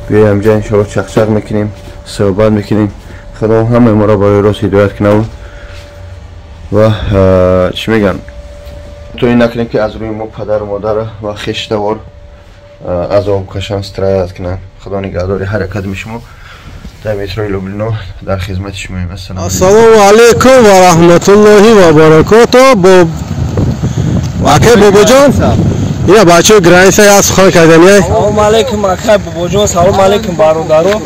Биёй ҳамҷа, иншалло, чақчақ мекунем, суҳбат мекунем. Худо ҳамаи моро барои рост ҳидоят кунаву ва чӣ мегӯям. кӯтоҳӣ накунем ки аз рӯи мо падару модар ва хештавор азоб кашанд, страдать кунанд. Худо нигаҳдори ҳаракат шумо. Дар метрои Люблино дар хизмати шумоем. Ассалому алайкум ва раҳматуллоҳи ва баракоту. Бо акай Бобоҷон, ина бачаҳои граница як сухан кардани. Салому алайкум акай Бобоҷон, салому алайкум бародаро.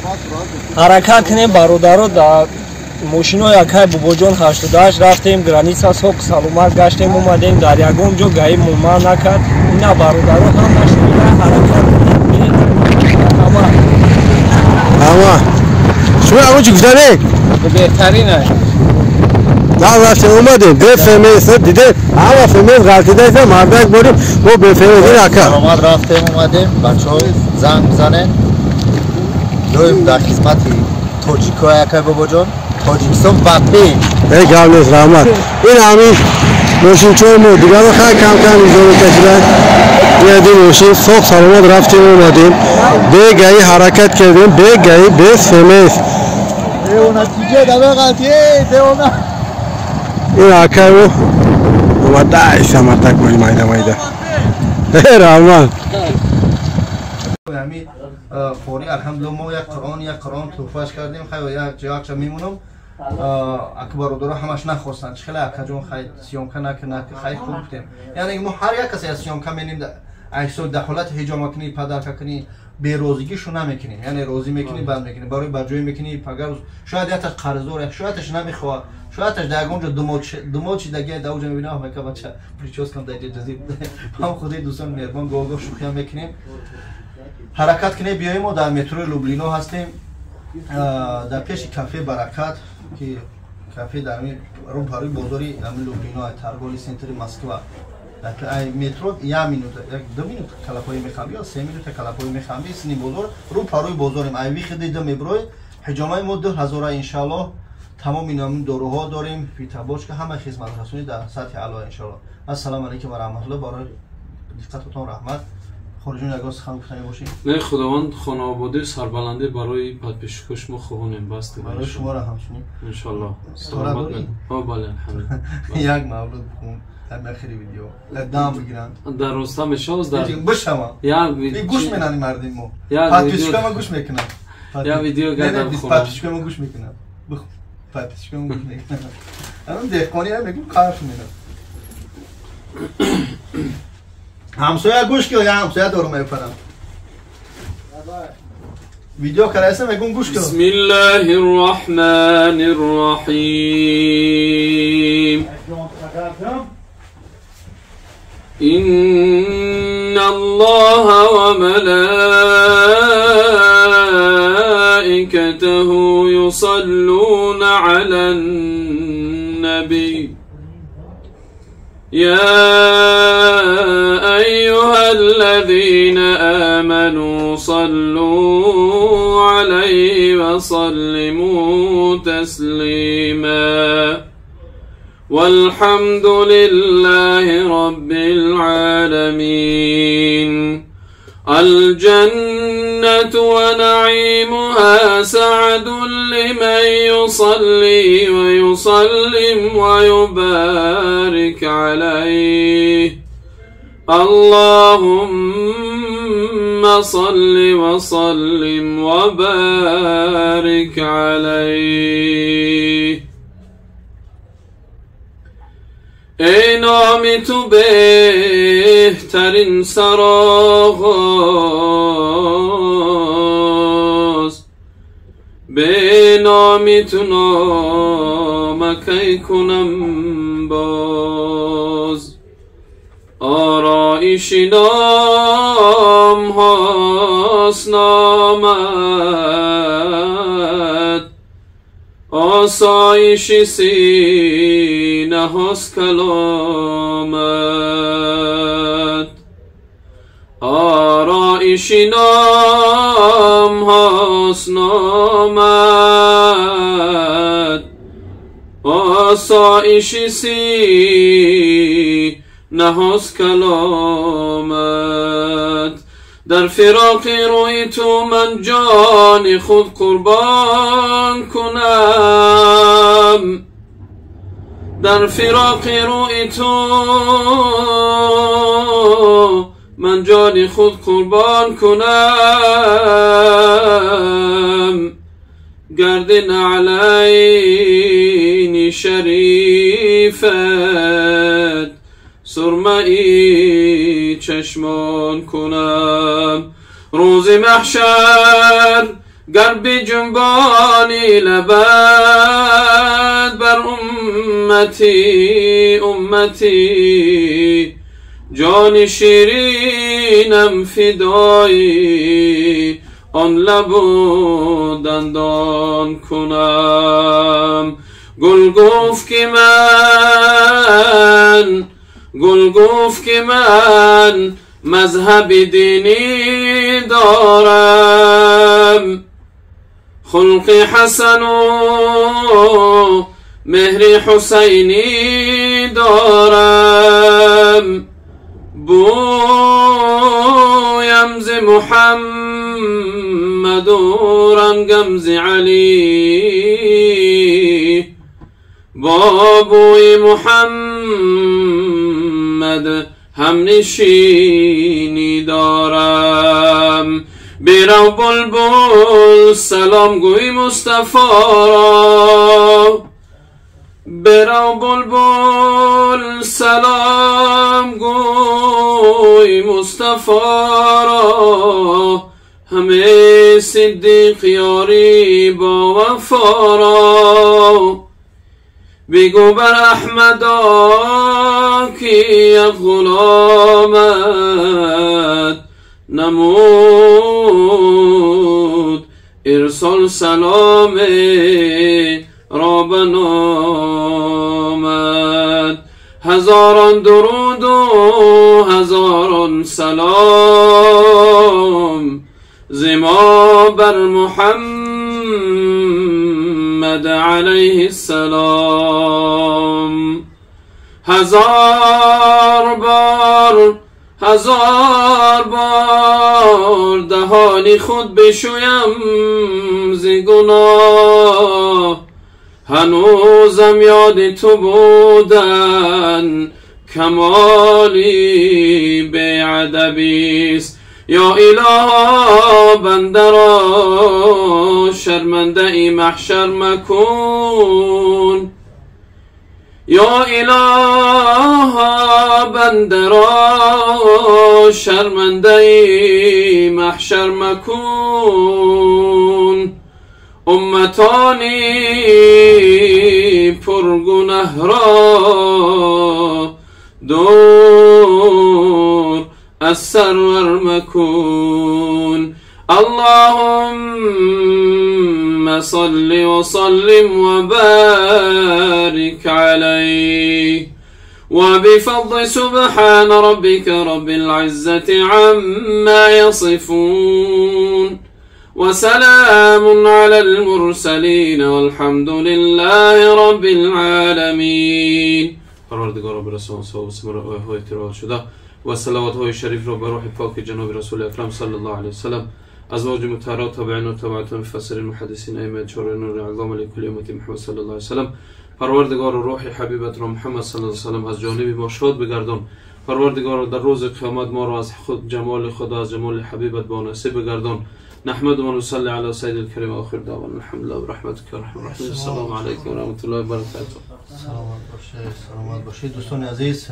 Ҳаракат кунем бародаро, дар мошинои акай Бобоҷон 88 рафтем граница, соқ саломат гаштем омадем, дар ягон ҷо гаи муман накард. Ина бародаро ҳамашон ҳаракат кунем. Ама шумо ягон чӣ гуфтанед? Беҳтарин аст. На рафтем омадем, бе ФМС дидем, ҳама ФМС ғалтидаиста, мардак борим, мо бе ФМС ин ака. Саломат рафтем омадем, бачаҳо занг бизанед. Доим дар хизмати тоҷикҳои акай Бобоҷон, Тоҷикистон ба пеш. Эй гап нест, раҳмат. Ин ҳамин мошинчаи мо дигаро хай кам-кам иҷора кашидан. Ин мошин соқ саломат рафтем омадем, бе гаи ҳаракат кардем, бе гаи, без ФМС. Ин акаю омада мардак бори майда майда. Раҳмат. Ҳамин қори алҳамдулилла мо як Қуръон туҳфаш кардем. Хай як ҷоякча мемонам. Ака бародаро ҳамаш нахостанд. Чӣ хеле акаҷон хай съёмка накунад, хай хуб гуфтем. Яъне мо ҳар як касе аз съёмка менем, айсо дар ҳолати ҳиҷома кунӣ, падарка кунӣ, берозигишу намекунем. Яъне розӣ мекунӣ, банд мекунӣ, барои ба ҷой мекунӣ, пагар шояд якташ қарздор, шоядаш намехоҳад, шоядаш дар ягон ҷо думол чидаги дар оҷа мебинам, ака бача причёскам дар ҷа ҷазиб. Ҳам худи дӯстон меҳрубон гоҳ-гоҳ шӯхиам мекунем. Ҳаракат кунем, биёем, мо дар метрои Лублино ҳастем, дар пеши кафе Баракат, ки кафе дар рӯбарӯи бозори ҳамин Лублино, торговый центри Москва. Метро як минута, як ду минута калапои мехамби ё 3 минута калапои мехамби, сини бозор, рӯпарӯи бозорем. Ай выходи ду меброй, ҳиҷомаи мо 2000 иншааллоҳ. Тамоми ин доруҳо дорем, фитобочка, ҳама хизматрасонӣ дар сатҳи аъло иншааллоҳ. Ассалому алайкум ва раҳматуллоҳ. Барои диққататон раҳмат. Хориҷон, ягон сухан гуфтанӣ бошӣ? Не, Худованд хонаободӣ, сарбаландӣ барои подписчикои шумо хоҳонем, бас. Барои шуморо ҳамчунин. Иншоаллоҳ. Саломат. Бале, алҳамдулилла. Як мавлуд бихун дар охири видео, дам бигиранд. Дар роста мешавад дар бишавам. Гӯш менани мардим мо. Подписчикои мо гӯш мекунанд. Я видео гардам хонам. Подписчикои мо гӯш мекунанд. Подписчикои мо гӯш мекунанд. Ҳамин деҳқони ҳам мегӯм қарш менад. Ҳамсоя гӯш ки, я ҳамсоя дорум мепарам. Видео карайса мегӯм гӯш кун. Бисмиллаҳир роҳманир роҳим. إن الله وملائكته يصلون على النبي يا أيها الذين آمنوا صلوا عليه وسلموا تسليما والحمد لله رب العالمين. الجنة ونعيمها سعد لمن يصلي ويسلم ويبارك عليه. اللهم صل وسلم وبارك عليه. ای نام تو بهترین سرآغاز، به نام تو نامکی کنم باز. آرایش نام هاست نامت، آسایش سینه هاست کلامت. آرایش نام هاست نامت، آسایش سینه هاست کلامت. در فراق روی تو من جان خود قربان کنم، در فراق روی تو من جان خود قربان کنم گرد نعلین شریفت سرمه‌ای چشمان کنم روز محشر گر بجنبانی لبد بر امتی امتی جان شیرینم فدایی آن لب و دندان کنم گل گفت که من گل گفت که من مذهب دینی دارم خلق حسن و مهر حسینی دارم بویم ز محمد و رنگم ز علی با بوی محمد هم نشینی دارم برو بلبل سلام گوی مصطفی را برو بلبل سلام گوی مصطفی را همه صدیق یاری با وفا را بگو بر احمدا که یک غلامت نمود ارسال سلام را به نامت هزاران درود و هزاران سلام ز ما بر محمد علیه السلام هزار بار هزار بار دهانی خود بشویم ز گناه هنوزم یاد تو بودن کمالی بی‌ادبیست یا اله بنده را شرمنده ای محشر مکن یا اله بنده را شرمنده ای محشر مکن امتانی پرگنه را دور از سرور مکن اللهم صل وسلم وبارك عليه وبفضل سبحان ربك رب العزة عما يصفون وسلام على المرسلين والحمد لله رب العالمين. پروردگارا برسان صحاب های تلاوت شده و صلوات های شریف را به روح پاک جناب رسول اکرم صلی الله علیه وسلم ازواج مطهرات تابعین و تبعتهم مفسرین محدثین ائمه چهار نور اعظام لکل امت محمد صلی الله علیه وسلم. پروردگار روح حبیبت را محمد صلی الله علیه وسلم از جانب ما شاد بگردان. پروردگار در روز قیامت ما را از خود جمال خدا از جمال حبیبت با نصیب بگردان. نحمد و نصلي على سيد الكريم آخر دعوانا الحمد لله برحمتك يا ارحم الراحمين. السلام علیکم و رحمت الله و برکاته. سلامت باشید، سلامت باشید دوستان عزیز.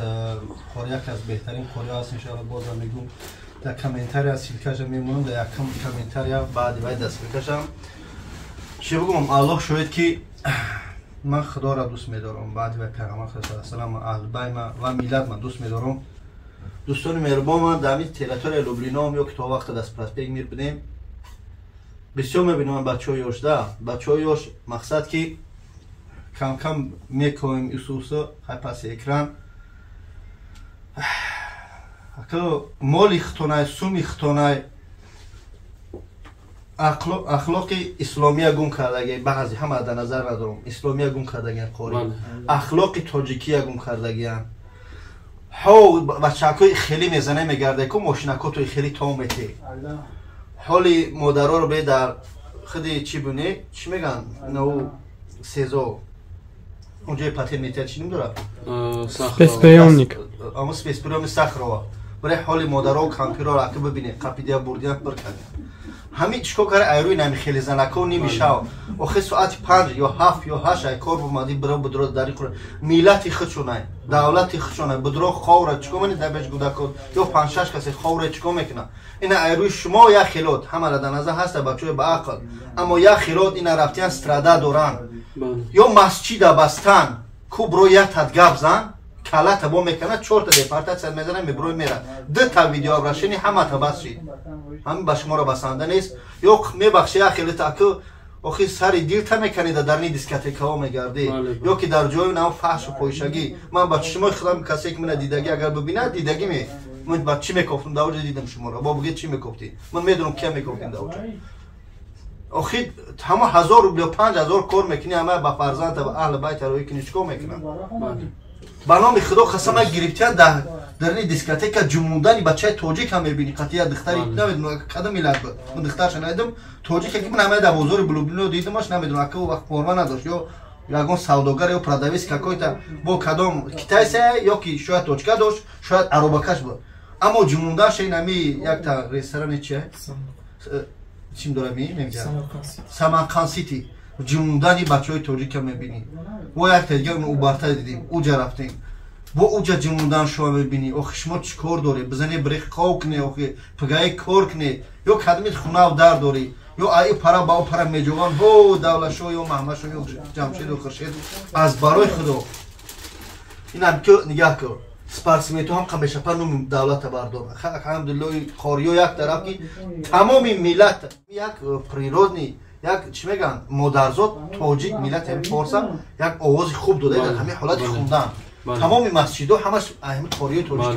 قاری یک از بهترین قاری هست ان شاء الله. بازم میگم در کامنتاری از سیلکش میمونم در یک کامنتاری بعد باید دست بکشم. چی بگم، الله شاهد که من خدا را دوست میدارم، بعد به پیغمبر صلی الله علیه و سلم و اهل بیت و میلاد من دوست میدارم. دوستان مهربان من در همین территория لوبلینام یا که تا وقت دست проспект میر بدیم بسیار میبینم بچه های یاش ده بچه های یاش مقصد که کم کم میکنیم ایسوسا های پس اکران مال اختونای سوم اختونای اخلاق اسلامی گم کردگی بعضی همه در نظر ندارم اسلامی گم کردگی قاری اخلاق تاجیکی گم کردگی ها بچه‌های خیلی میزنه میگرده که ماشینکو توی خیلی تام میتی حالی مادرها رو به در خودی چی بونه چی میگن نو سزا Унҷои патент метиҳад чӣ ном дорад? Спецприёмник. Ама спецприёмник Сахарова. Барои ҳоли модаро кампиро ака бибинед, қапидия бурдия пир кардия. Ҳамин чикор кара айрӯи нами хеле занако ними шав. Охи соати 5 ё 7 ё 8 ай кор бумади биро будро дари хура. Миллати худшонай, давлати худшонай, будро ховра чикор мени дар беш гудако ё 5-6 касе ховра чикор мекуна. Ина айрӯи шумо як хилот ҳамара дар назар ҳаста бачаҳои ба ақл. Аммо як хилот ина рафтиян страда доранд. Ё масҷида бастан, ку бро як тад гап зан, калата бо мекана, 4 та депортатсия мезана, меброи мера. 2 та видеообращение ҳамата бас шид. Ҳамин ба шуморо басанда нест. Ё мебахши як хеле таку охи сари дилта мекани да дарни дискотекаҳо мегардӣ, ё ки дар ҷои нам фаҳшу фоҳишагӣ. Ман ба чишмои худам касе ки мана дидагӣ агар бибинад, дидагӣ ме. Ман ба чӣ мекофтам дар оҷа дидам шуморо. Бо бигӯед чӣ мекофтӣ? Ман медонам кия мекофтем дар оҷа. Охи ҳама 1000 рубл ё 5000 кор мекунӣ, ҳама ба фарзанда ба аҳли байт роӣ кунӣ, чикор мекунам? Ба номи Худо қасам гирифтиян дар дарни дискотека ҷумундани бачаи тоҷик ҳам мебинӣ, қатъия духтари намедонам кадом миллат буд. Ман духтарша надидам, тоҷике ки ман ҳамаи дар бозори Блублино дидамаш, намедонам ака вақт форма надошт, ё ягон савдогар ё продавец какой-то бо кадом китайсе, ё ки шояд точка дошт, шояд аробакаш буд. Аммо ҷумундаша ин ҳами якта ресторане чи чим дора ми мегӯяд? Самарқанд Сити. Ҷумундани бачаҳои тоҷика мебинӣ. Бо якта дига убарта дидем, уҷа рафтем. Бо уҷа ҷумундан шума мебинӣ. Охи шумо чӣ кор дорӣ? Бизане брех қов кне, охи пигае кор кне. Ё кадмит хунав дар дорӣ. Ё аи пара ба о пара меҷован. Ҳо Давлатшоҳ ё Маҳмадшоҳ ё Ҷамшеду Хуршед. Аз барои Худо. Инам ки нигаҳ кун. Спортсменто ҳам қамешапа номи давлата бардоранд. Алҳамдулиллоҳ қориё як тараф ки тамоми миллат як природный як чӣ мегӯянд модарзод тоҷик миллати ҳамин форса як овози хуб дода дар ҳамин ҳолати хундан. Тамоми масҷидҳо ҳамаш ҳамин қориёи тоҷик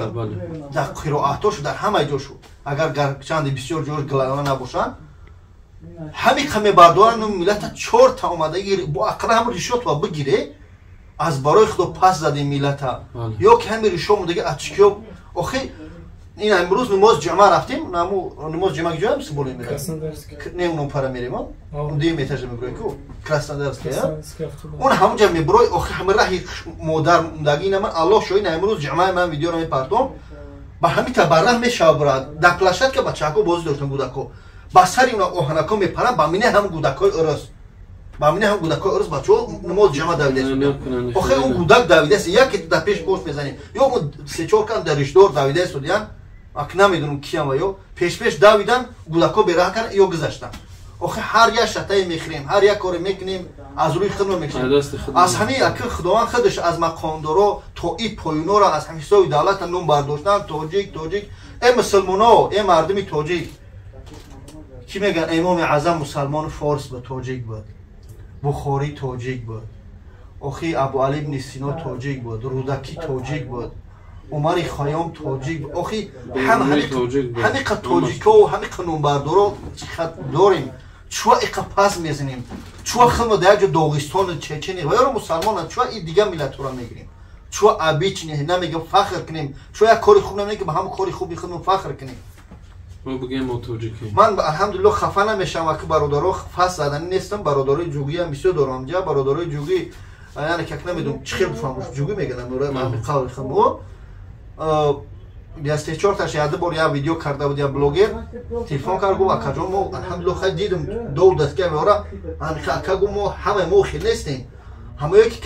дар қироатҳошу дар ҳамаи ҷо шуд. Агар гарчанде бисёр ҷош глава набошанд, ҳамин қа мебардоранд номи миллата 4 та омадаги бо ақла ҳам ришотва бигире, аз барои Худо пас задем миллата. Ё ки ҳамин ришо модаги ачкиё охи ин имрӯз намоз ҷумъа рафтем, наму намоз ҷумъа ҷоям сиболе меравем. Не унон пара мерем, он дуюм этажа меброи ку Краснодарская. Он ҳамунҷа меброи, охи ҳамин раҳи модар мундаги ина ман Аллоҳ шоҳид, имрӯз ҷумъаи ман видеоро мепартом, ба ҳамин та бар раҳ мешава брат. Дар площадка бачаҳако бозӣ доштан гудако. Ба сари уна оҳанако мепаранд, ба мине ҳам гудакҳои урус. Ба мине ҳам гудакҳои урус бачаҳо намоз ҷумъа давидааст. Охи он гудак давидааст, яке дар пеш пош мезанем. Ё он 3-4 кан дар ришдор давидааст судян. Ак намедонам киям ва ё пеш-пеш давидан, гудако бераҳ кардан ё гузаштан. Охи ҳар як шатае мехӯрем, ҳар як коре мекунем, аз рӯи худмо мекунем. Аз ҳамин аки Худованд худаш аз мақомдоро то и поюноро аз ҳамин ҳисоби давлата ном бардоштан, тоҷик, тоҷик, э мусулмоно, э мардуми тоҷик. Чӣ мегӯянд? Имоми аъзам мусалмони форс буд, тоҷик буд. Бухорӣ тоҷик буд. Охи Абу Али ибни Сино тоҷик буд, Рӯдакӣ тоҷик буд. Умари Хайём тоҷик. Охи ҳамиқа тоҷико ҳамиқа номбардоро чиқад дорем. Чуа иқа пас мезанем? Чуа худмо дар як ҷо Доғистону Чечени ва ёро мусалмонанд, чуа и дигар миллатҳоро мегирем? Чуа абичне намегем фахр кунем? Чуа як кори хуб намегем ки ба ҳамон кори хуби худмо фахр кунем? Ман алҳамдулиллоҳ хафа намешавам, ки бародаро фас заданӣ нестам, бародарои ҷугиам бисёр дорам ҷа, бародарои ҷугӣ, яъне как намедонам чӣ хел бифаҳмам, ҷугӣ мегӯям, ҳамин қавли худмо. 24 таш яде бор як видео карда буд, як блогер телефон кард, гуфт акаҷон мо алҳамдулиллоҳ хай дидем ду дастга меора, ҳамин ака гуфт мо ҳамаи мо хел нестем, ҳамаое ки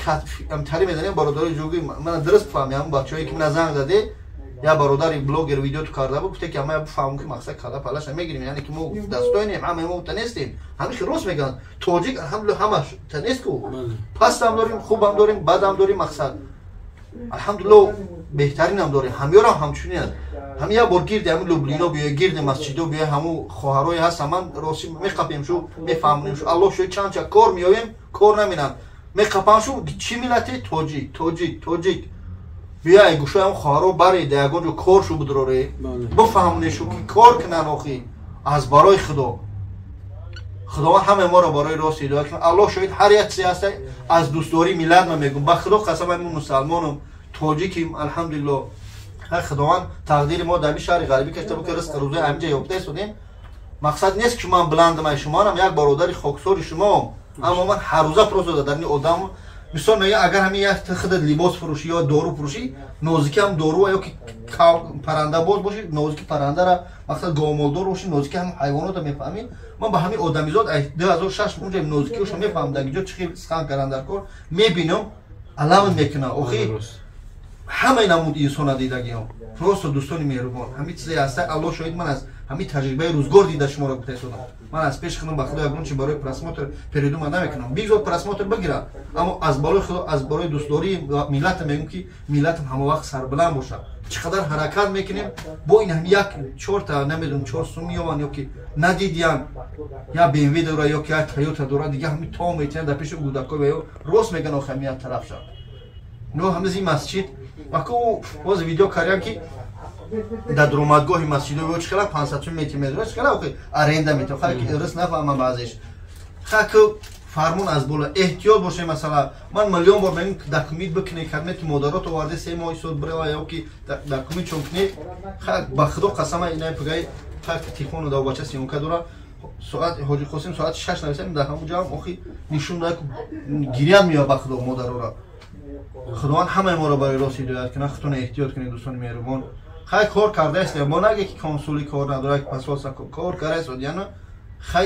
тари мезанем бародарои ҷугӣ, мана дуруст бифаҳмем, ҳамон бачаҳое ки мана занг заде, як бародари блогер видео ту карда буд, гуфте ки ҳамая бифаҳмем ки мақсад кала палаша мегирем, яъне ки мо дастоинем, ҳамаи мо та нестем, ҳамин хел рост мегӯянд, тоҷик алҳамдулиллоҳ ҳамаш та нест ку, пастам дорем, хубам дорем, бадам дорем, мақсад алҳамдулиллоҳ беҳтаринам дорем, ҳамёрам ҳамчунин. Ҳамин як бор гирди ҳамин Люблино биё, гирди масҷидо биё, ҳамун хоҳарое ҳастам, ман рости меқапем шу, мефаҳмонем шу, Аллоҳ шоҳид чанд ча кор меоем, кор наминам, меқапам шу, чӣ миллате? Тоҷик, тоҷик, тоҷик. Биё ай гӯшои ҳамун хоҳаро баре, дар ягон ҷо кор шу бидроре, бифаҳмонем шу ки кор кунанд охи, аз барои Худо. Худованд ҳамаи моро барои рост ҳидоят кунад. Аллоҳ шоҳид ҳар як чизе ҳаст аз дӯстдории миллат ман мегӯм, ба Худо қасам ман мусалмонам, тоҷиким, алҳамдулиллоҳ. Худованд тақдири мо дар ин шаҳри ғарибӣ кашида буд ки ризқи рӯзои ҳаминҷа ёфта истодем. Мақсад нест ки ман баландам ай шумоам, як бародари хоксори шумоам, аммо ман ҳаррӯза просто дар ин одам Мисол мегӯям, агар ҳамин як худат либос фурӯшӣ ё дору фурӯшӣ, нозики ҳам дору ё ки паррандабоз бошӣ, нозики паррандара, мақсад говмолдор бошӣ, нозики ҳам ҳайвонотро мефаҳмӣ. Ман ба ҳамин одамизод 2006 унҷа нозикиҳошо мефаҳмам, дар ҷо чӣ хел сухан кардан дар кор, мебинам, алам мекунам. Охи ҳамаи намуд инсона дидагиҳом. Просто дӯстони меҳрубон, ҳамин чизе ҳаста, Аллоҳ шоҳид, ман аз ҳамин таҷрибаи рӯзгор дида шуморо гуфта истодам. Ман аз пеши худам ба худо ягон чи барои просмотр передума намекунам. Бигзор просмотр бигирам, аммо аз болои худо, аз барои дӯстдории миллатам мегӯям, ки миллатам ҳама вақт сарбаланд бошад. Чӣ қадар ҳаракат мекунем, бо ин ҳам як чорта намедонам чор сум меёванд ё ки надидиян, я BMW дора ё ки я Toyota дора, дига ҳамин то метиҳанд дар пеши кӯдакҳо ва ё рост мегӯянд, охи ҳамин як тараф шав. Но ҳамизи масҷид ваку боз видео кардям, ки дар даромадгоҳи масҷидо ё чӣ хела 500 сум мети медора, чӣ хела охи аренда мети, хай ки рис нафаҳмам баъзеш. Хай ки фармон аз боло, эҳтиёт бошед. Масалан, ман миллион бор мегӯям, документ бикунед, кадмет ки модарот оварде 3 моҳи сол бирава ё ки документ чон кунед. Хай ба худо қасама, инаи пугай хай телефону да бача съёмка дора, соат ҳоҷи Қосим соати 6 нависам, дар ҳамон ҷоам охи нишон дод, гирян меояд ба худо модарора. Худованд ҳамаи моро барои рост ҳидоят кунад. Худтон эҳтиёт кунед, дӯстони меҳрубон. Хай кор кардааст, мо наге ки консули кор надорад, ки посольство кор кардааст, яна хай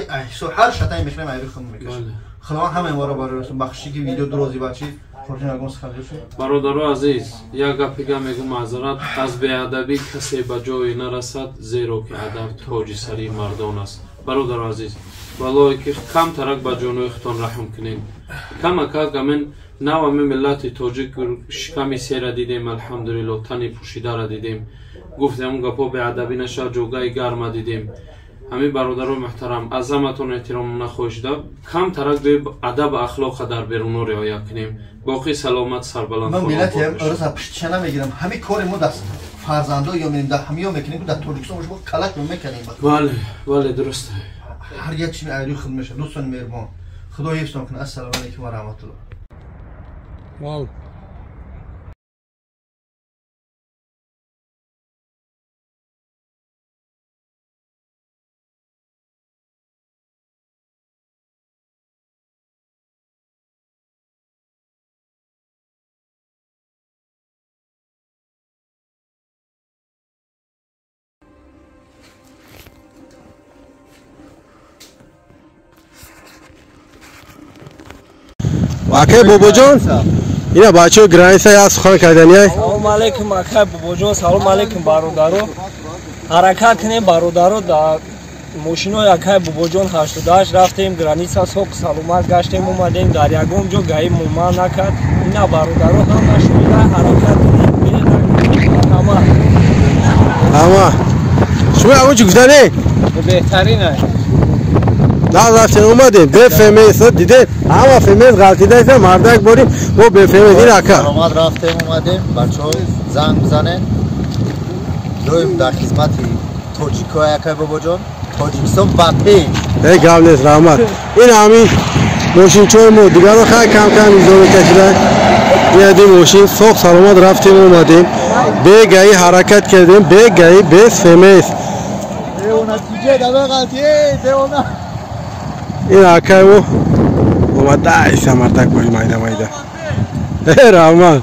ҳар шатай мехӯрем, айри хун мекашем. Худованд ҳамаи моро барои рост бахши, ки видео дурози бачи хорҷин ягон сухан шуд. Бародаро азиз, як гапи га мегӯм, маъзарат, аз беадабӣ касе ба ҷое нарасад, зеро ки адаб тоҷи сари мардон аст. Бародаро азиз, валлоҳе ки камтарак ба ҷонои худтон раҳм кунед. Камакак амен навами миллати тоҷик шиками сера дидем, алҳамдулилло, тани пӯшидара дидем. Гуфтем он гапҳо беадабӣ нашавад, ҷогаи гарма дидем. Ҳамин бародарои муҳтарам, аз ҳаматон эҳтиромона хоҳишда, камтарак бе адаб ахлоқа дар беруно риоя кунем. Боқӣ саломат, сарбаланд. Ман миллати рӯза пуштиша намегирам. Ҳамин кори мо дар фарзандо ё менем, дар ҳамиё мекунем, дар Тоҷикистон бошад, калак мекунем. Бале, бале, дуруст. Ҳар як чизи айрӯи худ мешавад. Дӯстони меҳрубон, Худо ҳифзтон кунад. Ассалому алайкум ва раҳматуллоҳ. Вау. Акай Бобоҷон, ина бачаҳо граница як сухан кардания. Салом алейкум, акай Бобоҷон, салом алейкум, бародаро. Ҳаракат кунем, бародаро, дар мошинои акай Бобоҷон 88 рафтем граница, соқ саломат гаштем, омадем, дар ягон ҷо гаи муман накард. Ина бародаро, ҳама шоида ҳаракат кунем, ҳама. Ҳама. Шумо ягон чӣ гуфтанӣ? Беҳтарин ай. На рафтем омадем, бе ФМС дидем, ҳама ФМС ғалтида, мардак борим, мо бе ФМС ин ака. Саломат рафтем омадем, бачаҳо занг бизанед. Доим дар хизмати тоҷикҳо акай Бобоҷон, Тоҷикистон ба пеш. Эй гап нест, раҳмат. Ин ҳамин мошинчаҳои мо, дигаро хай кам-кам изома кашида. Ин ди мошин соқ саломат рафтем омадем. Бе гаи ҳаракат кардем, бе гаи, без ФМС. Ин акай мо омада айса мардак бори майда майда. Э раҳмат.